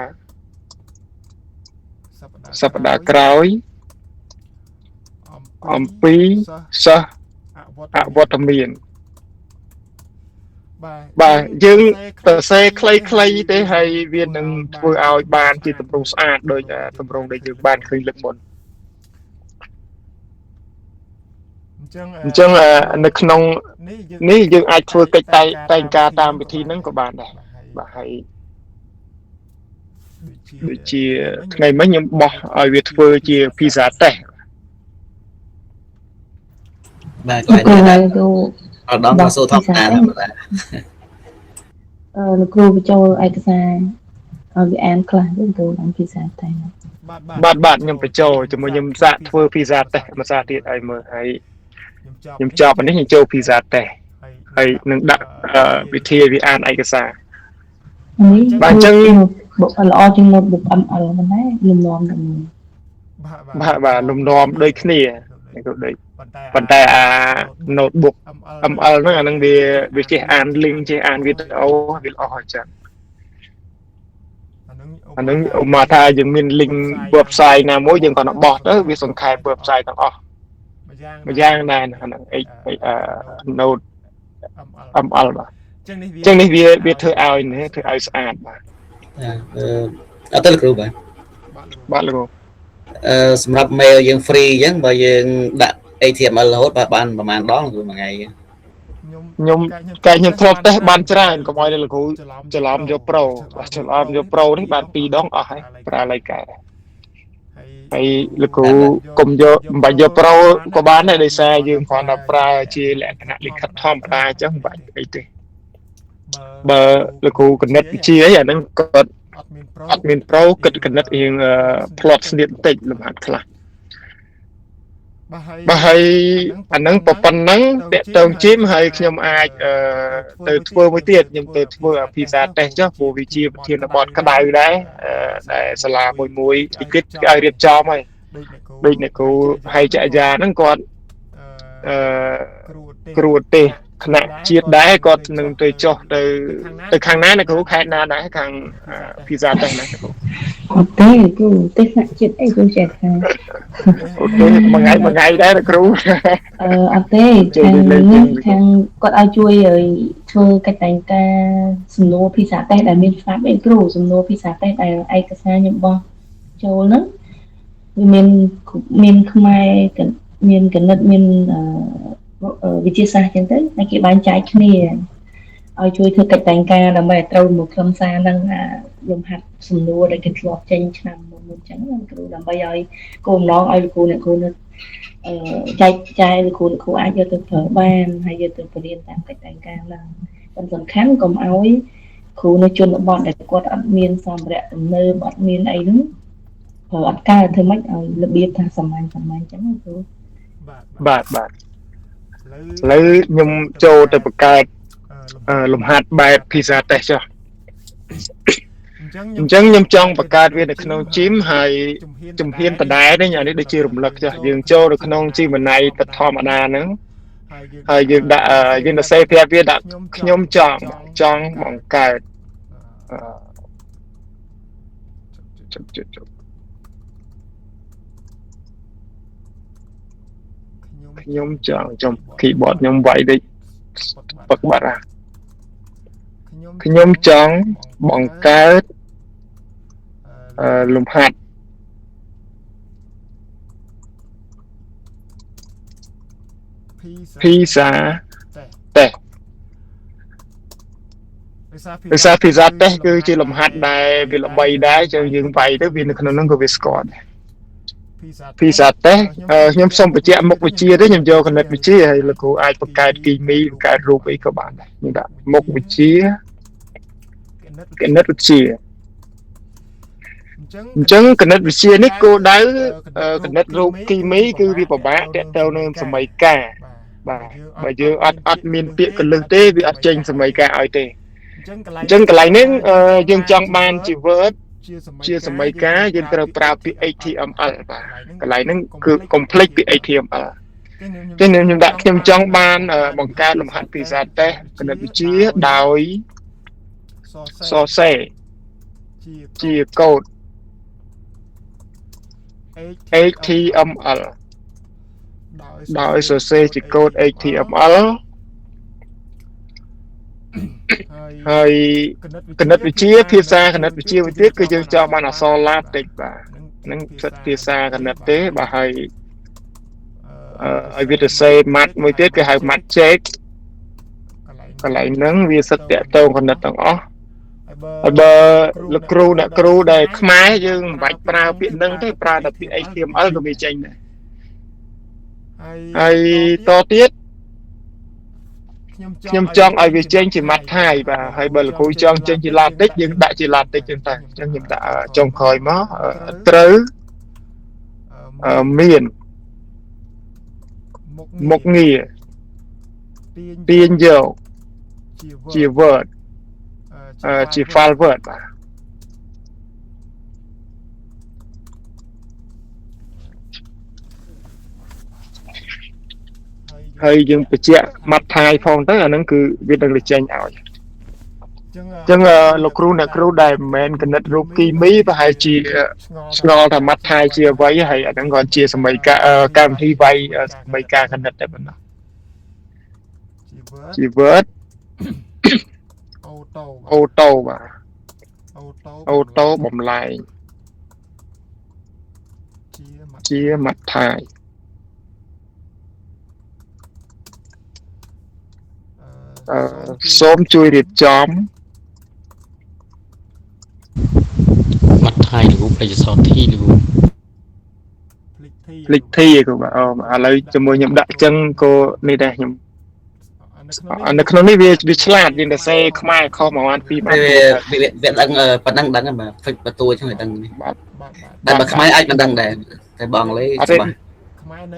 ហ៍ក្រោយអំពីសិស្សអវត្តមានបាទយើងសរសេរខ្លីៗទេហើយវានឹងធ្វើឲ្យបានជាទម្រង់ស្អាតដូចទម្រង់ដែលយើងបានឃើញលើកមុនអញ្ចឹងនៅក្នុងនេះយើងអាចធ្វើកិច្ចតែងការតាមវិធីហ្នឹងក៏បានដែរបាទហើយដូចជាថ្ងៃមិញខ្ញុំបោះឲ្យវាធ្វើជា pizza test បាទគាត់នេះអត់ដល់មកសូធម្មតាបាទលោកគ្រូបញ្ចូលឯកសារឲ្យវាអានខ្លះទៅគ្រូឡើង pizza test បាទខ្ញុំបញ្ចូលជាមួយខ្ញុំសាកធ្វើ pizza test មួយសាទៀតឲ្យមើលហើយខ្ញុំចប់អានេះខ្ញុំចូល pizza test ហើយនឹងដាក់វិធីឲ្យវាអានឯកសារបាទអញ្ចឹងល្អជាង notebook ML ប៉ុន្តែលំនាំតែមួយបាទលំនាំដូចគ្នាដូចប៉ុន្តែអា notebook ML ហ្នឹងអាហ្នឹងវាចេះអាន link ចេះអានវីដេអូវាល្អអញ្ចឹងអាហ្នឹងឧបមាថាយើងមាន link website ណាមួយយើងគ្រាន់តែបោះទៅវាសង្ខេប website ទាំងអស់មួយយ៉ាងដែរអាហ្នឹង note ML បាទអញ្ចឹងនេះវាធ្វើឲ្យនេះធ្វើឲ្យស្អាតបាទអត់ទេលោកគ្រូបាទបាទលោកគ្រូសម្រាប់ mail យើង free អញ្ចឹងបើយើងដាក់ HTML រហូតបាទបានប្រហែលដងគ្រូមួយថ្ងៃខ្ញុំកែខ្ញុំធ្លាប់តេស្តបានច្រើនកុំឲ្យលោកគ្រូច្រឡំយក Pro បាទច្រឡំយក Pro នេះបាន2ដងអស់ហើយប្រើឡៃកែហើយលោកគ្រូកុំយកមិនបាច់យក Pro ក៏បានដែរដោយសារយើងគ្រាន់តែប្រើជាលក្ខណៈលិខិតធម្មតាអញ្ចឹងមិនបាច់អីទេបើលោកគ្រូគណិតវិទ្យាអីអាហ្នឹងគាត់អត់មាន Pro គិតគណិតរៀងផ្លត់ស្នៀតបន្តិចលំហាត់ខ្លះបាទហើយអាហ្នឹងប៉ុណ្ណឹងតាក់ទងជីមហើយខ្ញុំអាចទៅធ្វើមួយទៀតខ្ញុំទៅធ្វើអា pizza test ចុះព្រោះវាជាប្រធានបទក្តៅដែរដែលសាលាមួយមួយតិចគេឲ្យរៀបចំហើយដូចអ្នកគ្រូហើយចរិយាហ្នឹងគាត់គ្រូទេសថ្នាក់ជាតិដែរគាត់នឹងទៅចុះទៅខាងណាអ្នកគ្រូខេត្តណាដែរខាង pizza test ណាគ្រូអត់ទេគ្រូទេសថ្នាក់ជាតិអីគ្រូចេះថាអូខេមួយថ្ងៃដែរអ្នកគ្រូអត់ទេខាងគាត់ឲ្យជួយឲ្យធ្វើកិច្ចតែងការសំណួរ pizza test ដែលមានស្រាប់អីគ្រូសំណួរ pizza test ដែលឯកសារខ្ញុំបោះចូលហ្នឹងវាមានខ្មែរមានគណិតមានវិទ្យាសាស្ត្រចឹងទៅតែគេបែងចែកគ្នាឲ្យជួយធ្វើកិច្ចតែងការដើម្បីឲ្យត្រូវមួយខ្លឹមសារហ្នឹងអាលំហាត់សំណួរដែលគេធ្លាប់ចេញឆ្នាំមុនៗចឹងណាគ្រូដើម្បីឲ្យគោលបំណងឲ្យលោកគ្រូអ្នកគ្រូនៅចែកចាយលោកគ្រូអ្នកគ្រូអាចយកទៅប្រើបានហើយយកទៅបរៀនតាមកិច្ចតែងការហ្នឹងប៉ុន្តែសំខាន់កុំឲ្យគ្រូនៅជនបទដែលគាត់អត់មានសម្ភារៈទំនើបអត់មានអីហ្នឹងប្រើអត់កើតធ្វើម៉េចឲ្យរបៀបថាសាមញ្ញចឹងណាគ្រូបាទឥឡូវខ្ញុំចូលទៅបង្កើតលំហាត់បែប pizza test ចុះអញ្ចឹងខ្ញុំចង់បង្កើតវានៅក្នុង Gym ហើយជំហានដដែលនេះអានេះដូចជារំលឹកចុះយើងចូលនៅក្នុង Gemini ទៅធម្មតាហ្នឹងហើយយើងដាក់យើងសរសេរប្រាប់វាដាក់ខ្ញុំចង់បង្កើតចុចខ្ញុំចង់ចំ keyboard ខ្ញុំវាយដូចពឹកបាត់ហ่ะខ្ញុំចង់បង្កើតលំហាត់ pizza test ដោយសារ pizza test គឺជាលំហាត់ដែលវាល្បីដែរចឹងយើងវាយទៅវានៅក្នុងហ្នឹងក៏វាស្គាល់ដែរ pizza test ខ្ញុំសូមបញ្ជាក់មុខវិជ្ជាទេខ្ញុំយកគណិតវិទ្យាហើយលោកគ្រូអាចបង្កើតគីមីបង្កើតរូបអីក៏បានដែរខ្ញុំដាក់មុខវិជ្ជាគណិតវិទ្យាអញ្ចឹងគណិតវិទ្យានេះគោលដៅគណិតរូបគីមីគឺវាពិបាកទាក់ទងនឹងសម័យកាលបាទបើយើងអត់មានពាក្យកលឹះទេវាអត់ចេញសម័យកាលឲ្យទេ អញ្ចឹងកន្លែងនេះយើងចង់បានជា Word ជាសម័យកាលយើងត្រូវប្រើពាក្យ HTML បាទកន្លែងហ្នឹងគឺ complete ពាក្យ HTML ចឹងខ្ញុំដាក់ខ្ញុំចង់បានបង្កើតលំហាត់ភាសាតេស្តគណិតវិទ្យាដោយសរសេរជាកូដ HTML ដោយសរសេរជាកូដ HTML ហើយគណិតវិទ្យាភាសាគណិតវិទ្យាមួយទៀតគឺយើងចង់បានអក្សរ LaTeX បាទហ្នឹងសិតភាសាគណិតទេបាទហើយឲ្យវាទៅសេម៉ាត់មួយទៀតគេហៅម៉ាត់ check កន្លែងហ្នឹងវាសិតតាក់ទងគណិតទាំងអស់ហើយបើលោកគ្រូអ្នកគ្រូដែលខ្មែរយើងមិនបាច់ប្រើពាក្យហ្នឹងទេប្រើតែពាក្យ HTML ក៏វាចេញដែរហើយតទៀតខ្ញុំចង់ឲ្យវាចេញជាម៉ាត់ថៃបាទហើយបើលោកគ្រូចង់ចេញជា LaTeX យើងដាក់ជា LaTeX ចឹងតែអញ្ចឹងខ្ញុំដាក់ចុងក្រោយមកត្រូវមានមុខងារទាញយកជា Word ជា file Word បាទហើយយើងបញ្ជាក់ម៉ាត់ថៃផងទៅអាហ្នឹងគឺវានឹងចេញឲ្យអញ្ចឹងលោកគ្រូអ្នកគ្រូដែលមិនមែនគណិតរូបគីមីប្រហែលជាឆ្ងល់ថាម៉ាត់ថៃជាអ្វីហើយអាហ្នឹងក៏ជាសម័យកាលកម្មវិធីវាយសម័យកាលគណិតតែប៉ុណ្ណោះជា Word អូតូបាទអូតូបំលែងជាម៉ាត់ថៃសូមជួយរៀបចំម៉ាត់ថៃលោកផ្លេចអក្សរធីលោកភ្លេចធីគ្រូបាទឥឡូវជាមួយខ្ញុំដាក់ចឹងក៏នេះដែរខ្ញុំនៅក្នុងនេះវាឆ្លាតយើងតែសេខ្មែរខុសមួយបានពីរបានវាដឹងប៉ុណ្ណឹងដឹងបាទហ្វិចបន្ទួចឹងឲ្យដឹងនេះបាទតែបើខ្មែរអាចមិនដឹងដែរតែបើអង់គ្លេសច្បាស់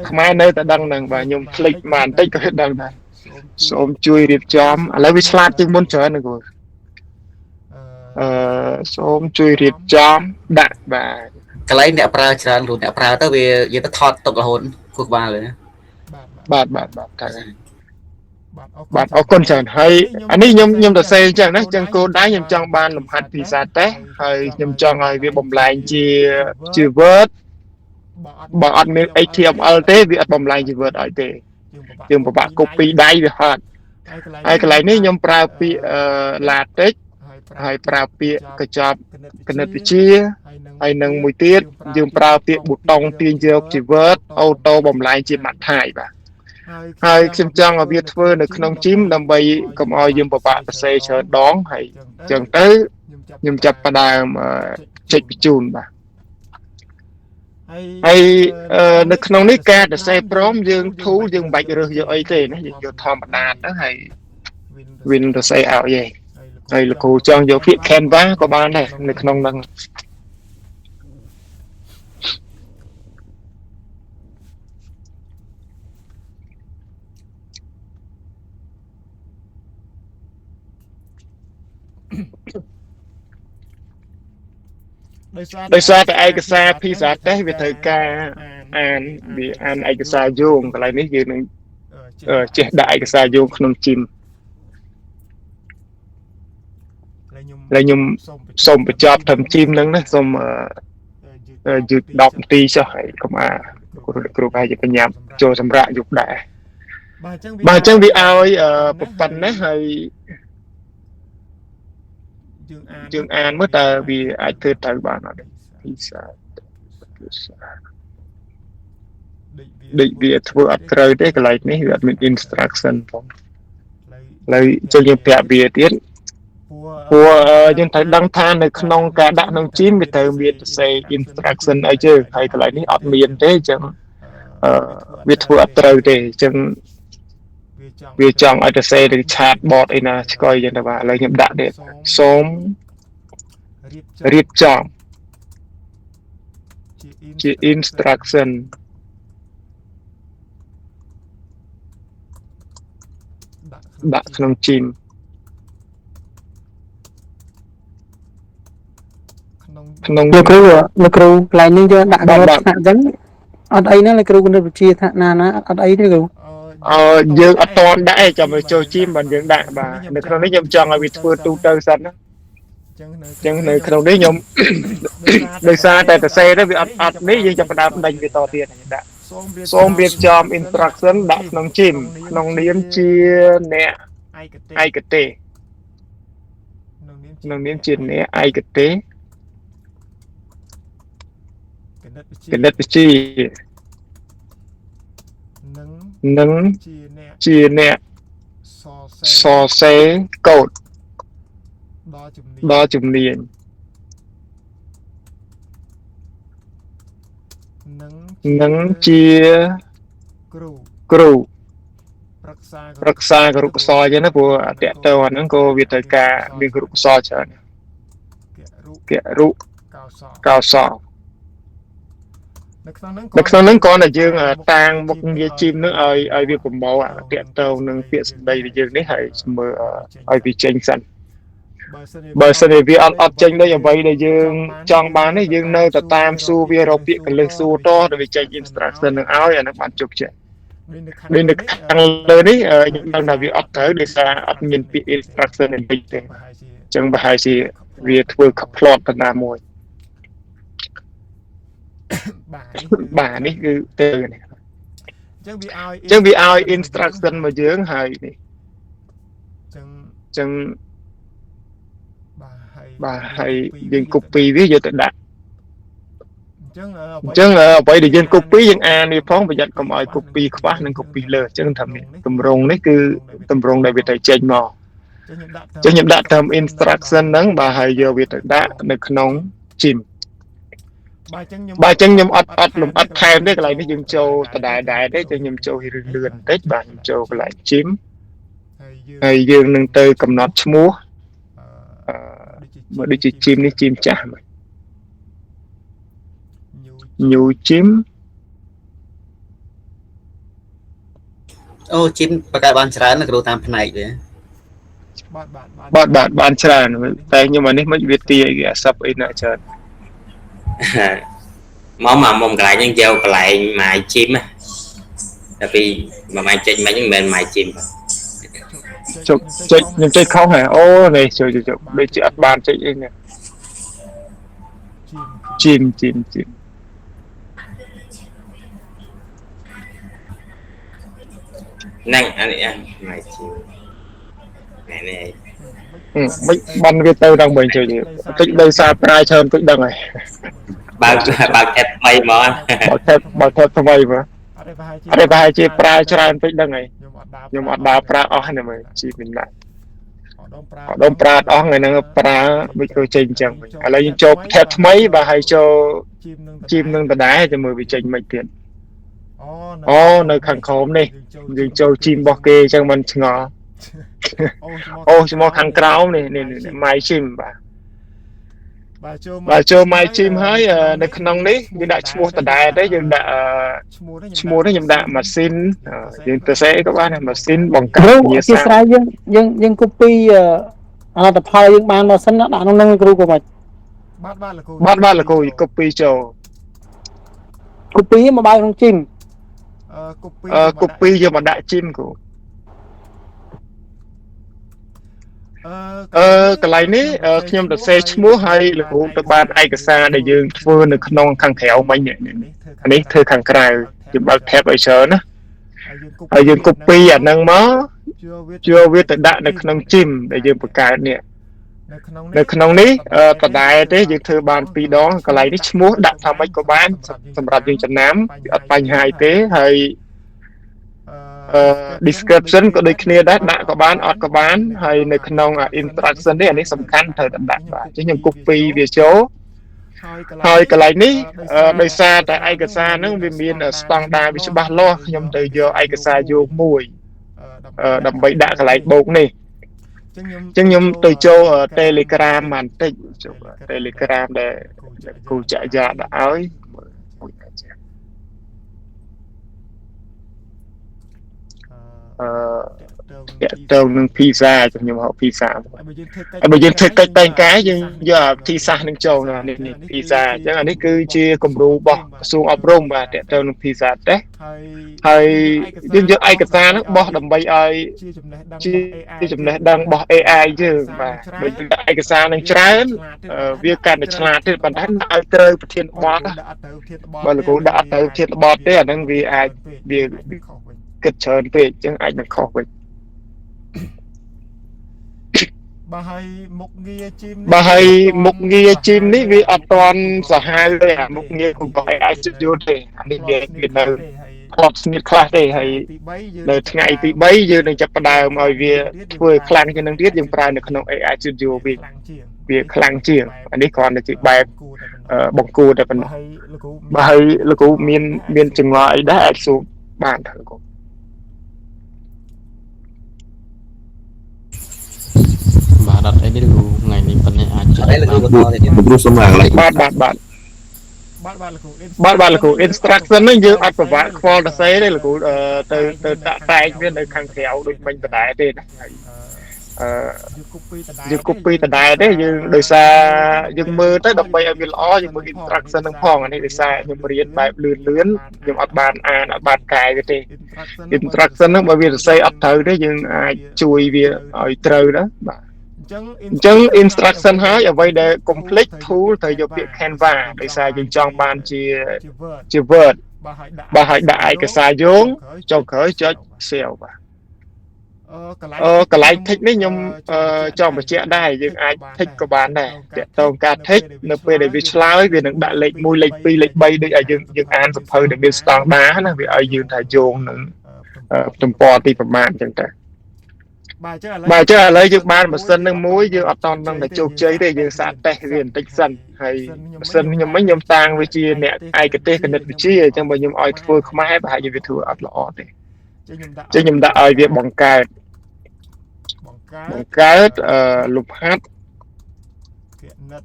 ខ្មែរនៅតែដឹងហ្នឹងបាទខ្ញុំភ្លេចមកបន្តិចក៏ដឹងដែរសូមជួយរៀបចំឥឡូវវាឆ្លាតជាងមុនច្រើនណាគ្រូសូមជួយរៀបចំដាក់បាទកន្លែងអ្នកប្រើច្រើនគ្រូអ្នកប្រើទៅវានិយាយទៅថតទុករហូតខួរក្បាលเลยបាទបាទបាទតែបាទអរគុណច្រើនហើយអានេះខ្ញុំទៅសេអញ្ចឹងណាអញ្ចឹងគោលដៅខ្ញុំចង់បានលំហាត់ភាសាតេស្តហើយខ្ញុំចង់ឲ្យវាបំលែងជា Word បើអត់មាន HTML ទេវាអត់បំលែងជា Word ឲ្យទេយើងពិបាក copy ដៃវាហត់ហើយកន្លែងនេះខ្ញុំប្រើពាក្យ LaTeX ហើយប្រើពាក្យកញ្ចប់គណិតវិទ្យាហើយនឹងមួយទៀតយើងប្រើពាក្យប៊ូតុងទាញយកជា Word អូតូបំលែងជាម៉ាត់ថៃបាទហើយខ្ញុំចង់ឲ្យវាធ្វើនៅក្នុងជីមដើម្បីកុំឲ្យយើងពិបាកសរសេរច្រើនដងហើយអញ្ចឹងទៅខ្ញុំចាប់ផ្ដើមចុចបញ្ជូនបាទហើយនៅក្នុងនេះការសរសេរព្រមយើង tool យើងមិនបាច់រើសយកអីទេណាយើងយកធម្មតាទៅហើយវានឹងសរសេរឲ្យឯងហើយលោកគ្រូចង់យកពាក្យ Canva ក៏បានដែរនៅក្នុងហ្នឹងដោយសារតែឯកសារភាសាតេស្តវាត្រូវការអានវាអានឯកសារយោងកន្លែងនេះយើងនឹងចេះដាក់ឯកសារយោងក្នុងជីមហើយខ្ញុំសូមបញ្ចប់ត្រឹមជីមហ្នឹងណាសូមយឺត10នាទីចុះហើយកុំអាគ្រូប្រហែលជាបញ្ញាប់ចូលសម្រាប់យប់ដែរបាទអញ្ចឹងវាឲ្យប៉ុណ្ណេះហើយយើងអានមើលតើវាអាចធ្វើត្រូវបានអត់ភាសាដូចវាធ្វើអត់ត្រូវទេកន្លែងនេះវាអត់មាន instruction ផងឥឡូវចូលយើងប្រាប់វាទៀតព្រោះយើងត្រូវដឹងថានៅក្នុងការដាក់ក្នុងជីមវាត្រូវមានសរសេរ instruction អីជើហើយកន្លែងនេះអត់មានទេអញ្ចឹងវាធ្វើអត់ត្រូវទេអញ្ចឹងវាចង់ឲ្យទៅសេឬឆាតបតអីណាឆ្កយចឹងទៅបាទឥឡូវខ្ញុំដាក់ទៀតសូមរៀបចំជា instruction ដាក់ក្នុងជីម ក្នុង លោកគ្រូលោកគ្រូកន្លែងនេះយើងដាក់ដល់ថ្នាក់អញ្ចឹងអត់អីណាលោកគ្រូគណិតវិទ្យាថ្នាក់ណាណាអត់អីទេគ្រូ អឺយើងអត់តន់ដាក់ទេចាំឲ្យចូលជីមបានយើងដាក់បាទនៅក្នុងនេះខ្ញុំចង់ឲ្យវាធ្វើទូទៅសិនណាចឹងនៅក្នុងនេះខ្ញុំដោយសារតែសរសេរទៅវាអត់អត់នេះយើងចាប់ផ្ដើមដេញវាតទៀតដាក់សូមរៀបចំ instruction ដាក់ក្នុងជីមក្នុងនាមជាអ្នកឯកទេសក្នុងនាមជាអ្នកឯកទេសគណិតវិទ្យានិងជាអ្នកសរសេរកូដដល់ជំនាញនិងជាគ្រូប្រឹក្សាគរុកោសល្យអញ្ចឹងណាព្រោះអតិទៅអាហ្នឹងក៏វាត្រូវការមានគរុកោសល្យច្រើនគរុកោសល្យនៅក្នុងហ្នឹងគ្រាន់តែយើងតាងមុខងារជីមហ្នឹងឲ្យឲ្យវាប្រមូលអតិទៅនឹងពាក្យសម្ដីរបស់យើងនេះហើយមើលឲ្យវាចេញសិនបើសិនជាវាអត់អត់ចេញដូចអ្វីដែលយើងចង់បាននេះយើងនៅតែតាមសួរវារកពាក្យកលឹះសួរតដល់វាចេញ instruction នឹងឲ្យអាហ្នឹងបានជោគជ័យដូចនៅខាងលើនេះខ្ញុំដឹងថាវាអត់ត្រូវដោយសារអត់មានពាក្យ instruction នេះទេអញ្ចឹងប្រហែលជាវាធ្វើផ្្លាត់ទៅណាមួយបាទនេះគឺទៅនេះអញ្ចឹងវាឲ្យ instruction មកយើងហើយនេះអញ្ចឹងបាទហើយយើង copy វាយកទៅដាក់អញ្ចឹងអ្វីដែលយើង copy យើងអានវាផងប្រយ័ត្នកុំឲ្យ copy ខ្វះនិង copy លើអញ្ចឹងថាទម្រង់នេះគឺទម្រង់ដែលវាត្រូវចេញមកអញ្ចឹងខ្ញុំដាក់តាម instruction ហ្នឹងបាទហើយយកវាទៅដាក់នៅក្នុង gym បាទអញ្ចឹងខ្ញុំអត់អត់លំអិតថែមទេកន្លែងនេះយើងចូលដដែលដែរទេចឹងខ្ញុំចូលរឿងលឿនបន្តិចបាទខ្ញុំចូលកន្លែង gym ហើយយើងនឹងទៅកំណត់ឈ្មោះមកដូចជាជីមនេះជីមចាស់មក New gym អូជីមបង្កើតបានច្រើនគ្រូតាមផ្នែកវាបាទបាទបានច្រើនតែខ្ញុំអានេះមិនវាទាអីអាសັບអីណាច្រើនមកមកមុំកន្លែងហ្នឹងយកកន្លែង my gym ណាតែពីមួយចេញមិញហ្នឹងមិនមែន my gym ចុចចុចខ្ញុំចុចខុសហ៎អូនេះចុចចុចដូចជាអត់បានចុចអីនេះជីមជីមជីម ហ្នឹងអានេះ my gym នេះនេះមិនបានវាទៅដល់វិញចុចតិចដោយសារប្រាយច្រើនតិចដឹងហើយបើកបើក tab ថ្មីហ្មងបើក tab បើក tab ថ្មីមើលអត់ទេប្រហែលជាប្រើច្រើនពេកដឹងហើយខ្ញុំអត់ដើរប្រើអស់ហ្នឹងមើលជីមិនដាក់អត់ដុំប្រើអស់ថ្ងៃហ្នឹងប្រើមិនក៏ចេញអញ្ចឹងវិញឥឡូវយើងចូល tab ថ្មីបាទហើយចូលជីមនឹងដដែលចាំមើលវាចេញមិនទៀតអូនៅខាងក្រោមនេះយើងចូលជីមរបស់គេអញ្ចឹងមិនឆ្ងល់អូឈ្មោះខាងក្រោមនេះនេះ my gym បាទបាទចូល my gym ហើយនៅក្នុងនេះយើងដាក់ឈ្មោះដដែលទេយើងដាក់ឈ្មោះនេះខ្ញុំដាក់ម៉ាស៊ីនយើងទៅសេក៏បានម៉ាស៊ីនបង្កើតវិញ្ញាសាយើងយើងយើង copy អត្ថផលយើងបានមកសិនដាក់ក្នុងហ្នឹងគ្រូក៏មិនបាទបាទលោកគ្រូបាទបាទលោកគ្រូ copy ចូល copy មកបើកក្នុង gym copy យកមកដាក់ gym គ្រូកន្លែងនេះខ្ញុំទៅសេឈ្មោះហើយលោកគ្រូទៅបានឯកសារដែលយើងធ្វើនៅក្នុងខាងក្រៅមិញនេះធ្វើខាងក្រៅយើងបើក tab ឲ្យច្រើនណាហើយយើង copy អាហ្នឹងមកយកវាទៅដាក់នៅក្នុង gym ដែលយើងបង្កើតនេះនៅក្នុងនេះដដែលទេយើងធ្វើបាន2ដងកន្លែងនេះឈ្មោះដាក់ថាម៉េចក៏បានសម្រាប់យើងចំណាំវាអត់បញ្ហាអីទេហើយdescription ក៏ដូចគ្នាដែរដាក់ក៏បានអត់ក៏បានហើយនៅក្នុង instruction នេះអានេះសំខាន់ត្រូវតែដាក់បាទអញ្ចឹងខ្ញុំ copy វាចូលហើយកន្លែងនេះដោយសារតែឯកសារហ្នឹងវាមានស្តង់ដារវាច្បាស់លាស់ខ្ញុំទៅយកឯកសារយកមួយដើម្បីដាក់កន្លែងបូកនេះអញ្ចឹងខ្ញុំទៅចូល Telegram បន្តិចចូល Telegram ដែលគ្រូចរិយាដាក់ឲ្យមួយណាចា តាក់ទងនឹង PISA ខ្ញុំហៅ PISA ហើយបើយើងធ្វើកិច្ចតែងកាយយើងយកអាធីសាស្ត្រនឹងចូលនេះនេះ PISA អញ្ចឹងអានេះគឺជាគំរូរបស់ក្រសួងអប់រំបាទតាក់ទងនឹង PISA តេស្តហើយយើងយកឯកសារហ្នឹងបោះដើម្បីឲ្យជាចំណេះដឹងរបស់ AI យើងបាទដូចឯកសារនឹងច្រើនវាកាន់តែឆ្លាតទៀតប៉ុន្តែឲ្យត្រូវប្រធានបទបើលោកគ្រូដាក់អត់ត្រូវប្រធានបទទេអាហ្នឹងវាអាចវាគិតច្រើនពេកអញ្ចឹងអាចនឹងខុសវិញបាទហើយមុខងារជីមបាទហើយមុខងារជីមនេះវាអត់ទាន់សាហាវទេអាមុខងាររបស់ AI Studio ទេអានេះវានៅផ្លត់ស្នៀតខ្លះទេហើយនៅថ្ងៃទី3យើងនឹងចាប់ផ្ដើមឲ្យវាធ្វើខ្លាំងជាងនឹងទៀតយើងប្រើនៅក្នុង AI Studio វាខ្លាំងជាងអានេះគ្រាន់តែជាបែបបង្គួរតែប៉ុណ្ណោះបាទហើយលោកគ្រូមានចម្ងល់អីដែរអាចសួរបានតើលោកគ្រូបាទអត់អីទេគ្រូថ្ងៃនេះប៉ុណ្ណេះអាចលោកគ្រូសុំអាកន្លែងបាទបាទបាទបាទលោកគ្រូបាទលោកគ្រូ instruction ហ្នឹងយើងអត់ពិបាកខ្វល់ទៅសេទេលោកគ្រូទៅតាក់តែងវានៅខាងក្រៅដូចមិញដដែលទេណាហើយយើង copy ដដែលទេយើងដោយសារយើងមើលទៅដើម្បីឲ្យវាល្អយើងមើល instruction ហ្នឹងផងអានេះដោយសារខ្ញុំរៀនបែបលឿនលឿនខ្ញុំអត់បានអានអត់បានកែវាទេ instruction ហ្នឹងបើវាសរសេរអត់ត្រូវទេយើងអាចជួយវាឲ្យត្រូវណាបាទអញ្ចឹង instruction ហើយអ្វីដែល complete tool ត្រូវយកពាក្យ Canva ដោយសារយើងចង់បានជា Word បាទហើយដាក់ឯកសារយោងចុងក្រោយចុច save បាទកន្លែង tick នេះខ្ញុំចង់បញ្ជាក់ដែរយើងអាច tick ក៏បានដែរតាក់ទងការ tick នៅពេលដែលវាឆ្លើយវានឹងដាក់លេខ1លេខ2លេខ3ដូចឲ្យយើងអានសភៅដែលមានស្តង់ដារណាវាឲ្យយើងថាយោងនឹងទំព័រទីប្រមាណអញ្ចឹងទៅបាទអញ្ចឹងឥឡូវយើងបានម៉ាស៊ីននឹងមួយយើងអត់តន់នឹងតែជោគជ័យទេយើងសាកតេស្តវាបន្តិចសិនហើយម៉ាស៊ីនខ្ញុំវិញខ្ញុំតាំងវាជាអ្នកឯកទេសគណិតវិទ្យាអញ្ចឹងបើខ្ញុំឲ្យធ្វើខ្មែរប្រហែលជាវាធ្វើអត់ល្អទេអញ្ចឹងខ្ញុំដាក់ឲ្យវាបង្កើតលំហាត់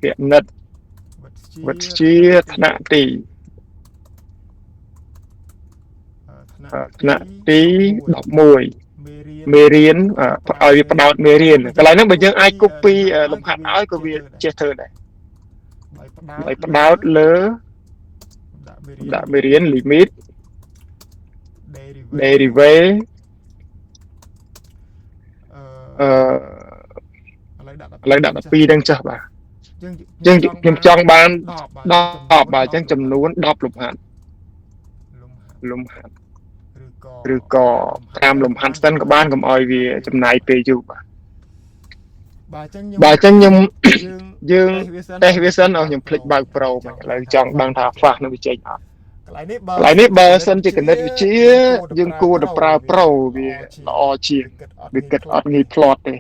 គណិតវិទ្យាថ្នាក់ទី11មេរៀនឲ្យវាផ្ដោតមេរៀនកន្លែងហ្នឹងបើយើងអាច copy លំហាត់ឲ្យក៏វាចេះធ្វើដែរឲ្យផ្ដោតលើដាក់មេរៀន limit derivative ឥឡូវដាក់12ហ្នឹងចុះបាទយើងខ្ញុំចង់បាន10បាទអញ្ចឹងចំនួន10លំហាត់ឬក៏5លំហាត់សិនក៏បានកុំឲ្យវាចំណាយពេលយូរបាទបាទអញ្ចឹងខ្ញុំយើងតេស្តវាសិនឲ្យខ្ញុំភ្លេចបើក Pro មកឥឡូវចង់ដឹងថា Flash នឹងវាចេញអត់កន្លែងនេះបើសិនជាគណិតវិទ្យាយើងគួរតែប្រើ Pro វាល្អជាងវាគិតអត់ងាយផ្្លាត់ទេ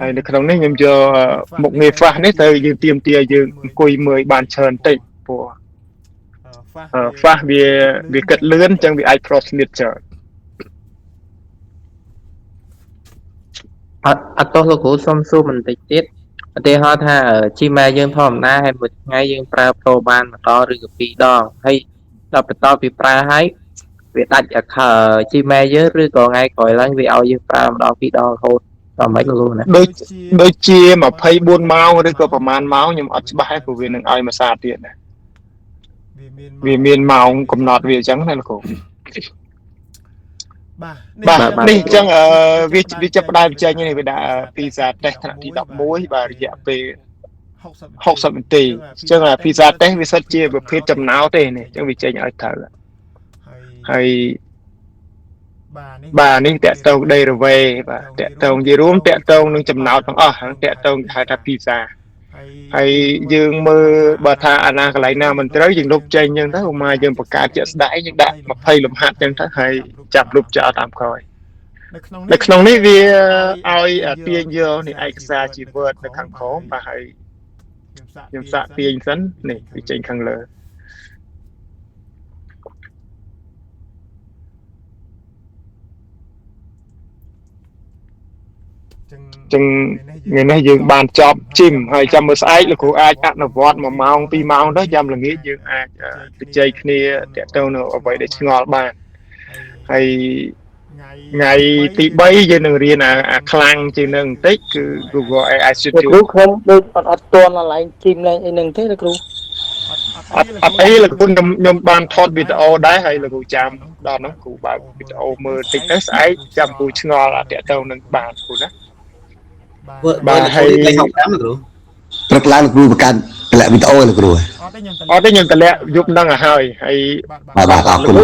ហើយនៅក្នុងនេះខ្ញុំយកមុខងារ Flash នេះទៅយើងទៀមទាយើងអង្គុយមើលបានច្រើនតិចព្រោះ Flash វាគិតលឿនអញ្ចឹងវាអាច cross ស្នៀតច្រើនអត់ទោះលោកគ្រូសុំសួរបន្តិចទៀតឧទាហរណ៍ថា Gmail យើងធម្មតាហើយមួយថ្ងៃយើងប្រើ Pro បានម្ដងឬក៏ពីរដងហើយដល់បន្តពីប្រើហើយវាដាច់ Gmail យើងឬក៏ថ្ងៃក្រោយឡើងវាឲ្យយើងប្រើម្ដងពីរដងរហូតដល់មិនលោកគ្រូណាដូចជា24ម៉ោងឬក៏ប្រហែលម៉ោងខ្ញុំអត់ច្បាស់ទេព្រោះវានឹងឲ្យមួយសារទៀតណាវាមានម៉ោងកំណត់វាអញ្ចឹងណាលោកគ្រូបាទនេះអញ្ចឹងវាចាប់ផ្ដើមចេញនេះវាដាក់ PISA test ថ្នាក់ទី11បាទរយៈពេល60នាទីអញ្ចឹង PISA test វាសិតជាប្រភេទចំណោទទេនេះអញ្ចឹងវាចេញឲ្យត្រូវហើយបាទនេះតាក់ទង derivative បាទតាក់ទងជារួមតាក់ទងនឹងចំណោទទាំងអស់ហ្នឹងតាក់ទងគេហៅថា PISA ហើយយើងមើលបើថាអាណាកន្លែងណាមិនត្រូវយើងលុបចេញអញ្ចឹងទៅមកយើងបង្កើតជាក់ស្ដែងយើងដាក់20លំហាត់អញ្ចឹងទៅហើយចាប់លុបចោលតាមក្រោយនៅក្នុងនេះវាឲ្យទាញយកនេះឯកសារជា Word នៅខាងក្រោមបាទហើយខ្ញុំសាកទាញសិននេះវាចេញខាងលើចឹងថ្ងៃនេះយើងបានចប់ជីមហើយចាំមើលស្អែកលោកគ្រូអាចអនុវត្ត1ម៉ោង2ម៉ោងទៅចាំល្ងាចយើងអាចជជែកគ្នាតាក់ទងនៅអ្វីដែលឆ្ងល់បានហើយ ថ្ងៃទី3យើងនឹងរៀនអាខ្លាំងជាងនឹងបន្តិចគឺ Google AI Studio គ្រូខ្ញុំដូចអត់ទាន់កន្លែងជីមឡើងអីនឹងទេលោកគ្រូ អត់អីលោកគ្រូខ្ញុំបានថតវីដេអូដែរហើយលោកគ្រូចាំដល់ហ្នឹងគ្រូបើកវីដេអូមើលតិចទៅស្អែកចាំគ្រូឆ្ងល់អត់តាក់ទងនឹងបានគ្រូណា បាទហើយ365លោកគ្រូ ព្រឹកឡើងលោកគ្រូបង្កើតតម្លាក់វីដេអូលោកគ្រូ អត់ទេខ្ញុំតម្លាក់យប់ហ្នឹងឲ្យហើយហើយ បាទអរគុណ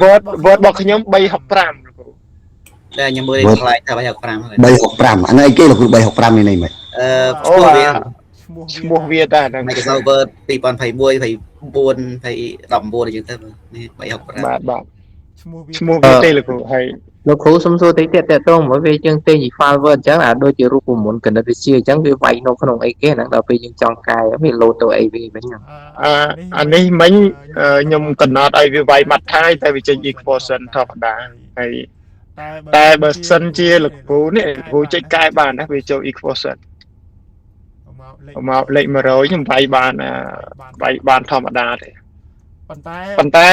Word របស់ខ្ញុំ365លោកគ្រូ តែខ្ញុំមើលខ្លាចថា365 365អានេះអីគេលោកគ្រូ365នេះនេះមិន ឈ្មោះវា ឈ្មោះវាតាហ្នឹង Microsoft Word 2021 24 2019អញ្ចឹងទៅនេះ365 បាទបាទឈ្មោះវាទេលោកគ្រូហើយ លោកគ្រូសុំសួរតិចទៀតតើតងមកវាយើងទេជា file Word អញ្ចឹងអាដូចជារូបមន្តគណិតវិទ្យាអញ្ចឹងវាវាយនៅក្នុងអីគេហ្នឹងដល់ពេលយើងចង់កែវាលោតទៅអីវាវិញ អានេះមិញខ្ញុំកំណត់ឲ្យវាវាយម៉ាត់ថៃតែវាចេញ equation ធម្មតាហើយតែបើសិនជាលោកគ្រូនេះលោកគ្រូចុចកែបានណាវាចូល equation មកលេខ100ខ្ញុំវាយបានវាយបានធម្មតាទេប៉ុន្តែ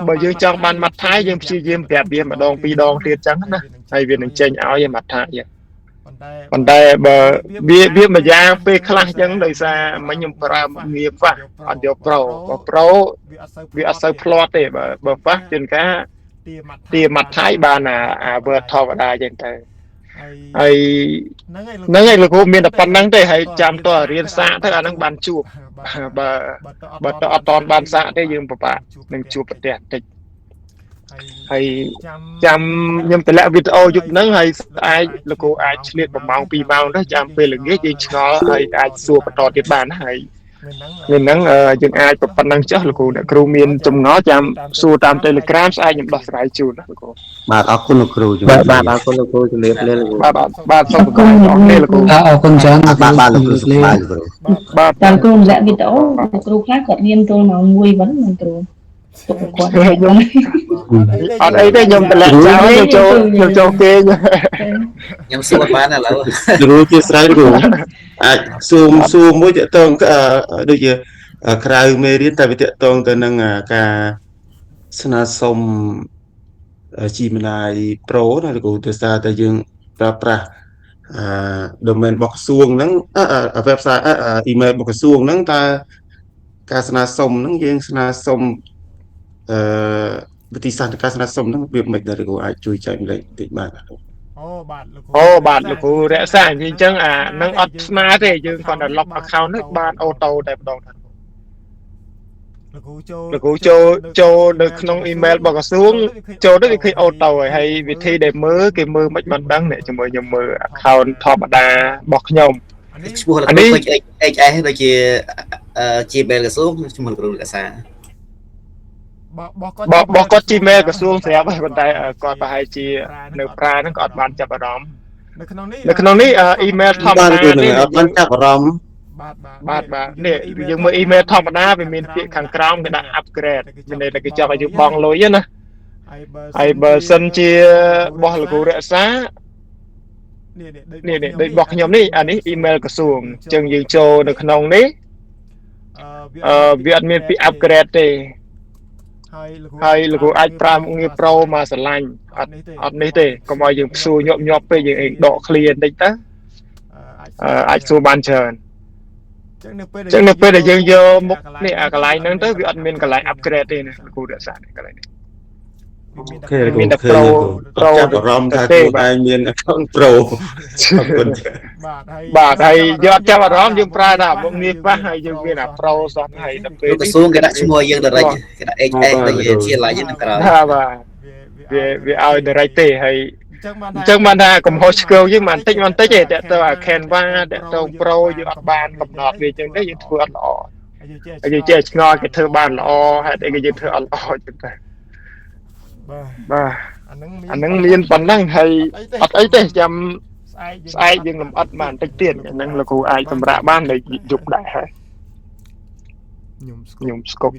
បើយើងចង់បានម៉ាត់ថៃយើងព្យាយាមប្រាប់វាម្ដងពីរដងទៀតចឹងណាហើយវានឹងចេញឲ្យម៉ាត់ថៃប៉ុន្តែបើវាមួយយ៉ាងពេលខ្លះចឹងដោយសារមិញខ្ញុំប្រើងារហ្វាស់អត់យកប្រូបើប្រូវាអត់សូវភ្លាត់ទេបើហ្វាស់ជួនកាលទាម៉ាត់ថៃបានអា Word ធម្មតាចឹងទៅហើយហ្នឹងហើយលោកគ្រូមានតែប៉ុណ្្នឹងទេហើយចាំតើរៀនសាកទៅអាហ្នឹងបានជួបបើតើអត់តន់បានសាកទេយើងពិបាកនឹងជួបប្រទះបន្តិចហើយចាំខ្ញុំតម្លាក់វីដេអូយប់ហ្នឹងហើយស្អែកលោកគ្រូអាចឆ្លៀត1ម៉ោង2ម៉ោងទៅចាំពេលល្ងាចយើងឆ្ងល់ហើយអាចសួរបន្តទៀតបានហើយមានហ្នឹងយើងអាចប៉ុណ្្នឹងចុះលោកគ្រូអ្នកគ្រូមានចម្ងល់ចាំសួរតាម Telegram ស្អែកខ្ញុំដោះស្រាយជូនណាលោកគ្រូ បាទអរគុណលោកគ្រូ បាទអរគុណលោកគ្រូជំរាបលាលោកគ្រូ បាទបាទសូមអរគុណដល់អ្នកលោកគ្រូ អរគុណច្រើន បាទលោកគ្រូសុខសប្បាយលោកគ្រូ បាទ តាមគ្រូម្លាក់វីដេអូលោកគ្រូខ្លះគាត់មានទល់ម៉ោង1វិញលោកគ្រូទុកគាត់ ខ្ញុំអត់អីទេខ្ញុំតម្លាក់ចោលខ្ញុំចូលគេ ខ្ញុំសួរបានឥឡូវ គ្រូជាស្រ័យគ្រូអាចសួរមួយតាក់ទងដូចជាក្រៅមេរៀនតែវាតាក់ទងទៅនឹងការស្នើសុំ Gemini Pro ណាលោកគ្រូដោយសារតែយើងប្រើប្រាស់ domain របស់ក្រសួងហ្នឹង website email របស់ក្រសួងហ្នឹងតើការស្នើសុំហ្នឹងយើងស្នើសុំវិធីសាស្ត្រការស្នើសុំហ្នឹងវាមិនដែរលោកគ្រូអាចជួយចែកម្លែកបន្តិចបាទ អូបាទលោកគ្រូរក្សាអញ្ចឹងអានឹងអត់ស្នើទេយើងគ្រាន់តែ log account នេះបានអូតូតែម្ដងលោកគ្រូចូលនៅក្នុង email របស់ក្រសួងចូលទៅវាឃើញអូតូហើយវិធីដែលមើលគេមើលមិនបានដឹងនេះជាមួយខ្ញុំមើល account ធម្មតារបស់ខ្ញុំ ឈ្មោះលោកគ្រូ HS ដូចជា Gmail ក្រសួងឈ្មោះលោកគ្រូរក្សា បោះគាត់ Gmail ក្រសួងស្រាប់ហើយប៉ុន្តែគាត់ប្រហែលជានៅប្រាហ្នឹងក៏អត់បានចាប់អារម្មណ៍នៅក្នុងនេះ email ធម្មតានេះអត់បានចាប់អារម្មណ៍ បាទបាទនេះយើងមើល email ធម្មតាវាមានពាក្យខាងក្រោមគេដាក់ upgrade មានន័យថាគេចង់ឲ្យយើងបង់លុយណាហើយបើសិនជាបោះលោកគ្រូរក្សានេះដូចរបស់ខ្ញុំនេះអានេះ email ក្រសួងអញ្ចឹងយើងចូលនៅក្នុងនេះវាអត់មានពាក្យ upgrade ទេហើយលោកគ្រូអាចប្រើមុខងារ Pro មកស្រឡាញ់អត់នេះទេកុំឲ្យយើងសួរញាប់ញាប់ពេកយើងឯងដក clear បន្តិចទៅអាចសួរបានច្រើនអញ្ចឹងនៅពេលដែលយើងយកមុខនេះអាកន្លែងហ្នឹងទៅវាអត់មានកន្លែង upgrade ទេណាលោកគ្រូរក្សាកន្លែងនេះ អូខេមានតែ Pro ចាប់អារម្មណ៍ថាខ្លួនឯងមាន account Pro អរគុណ បាទហើយយើងអត់ចាប់អារម្មណ៍យើងប្រើតែមុខងារខ្លះហើយយើងមានអា Pro សោះហើយដល់ពេល ក្រសួងគេដាក់ឈ្មោះយើង direct គេដាក់ HS ទៅជាឡៃយើងក្រោយ បាទវាឲ្យ direct ទេហើយអញ្ចឹងបានថាកំហុសឆ្គងយើងមិនតិចមិនតិចទេតើទៅអា Canva តើទៅ Pro យើងអត់បានកំណត់វាអញ្ចឹងទេយើងធ្វើអត់ល្អហើយយើងចេះឆ្ងល់គេធ្វើបានល្អហេតុអីគេយើងធ្វើអត់ល្អអញ្ចឹងទៅបាទអានឹងមានប៉ុណ្ណឹងហើយអត់អីទេចាំស្អែកយើងលំអិតបានបន្តិចទៀតអានឹងលោកគ្រូអាចសម្រាកបាននៅយប់ដែរហើយខ្ញុំស្គប់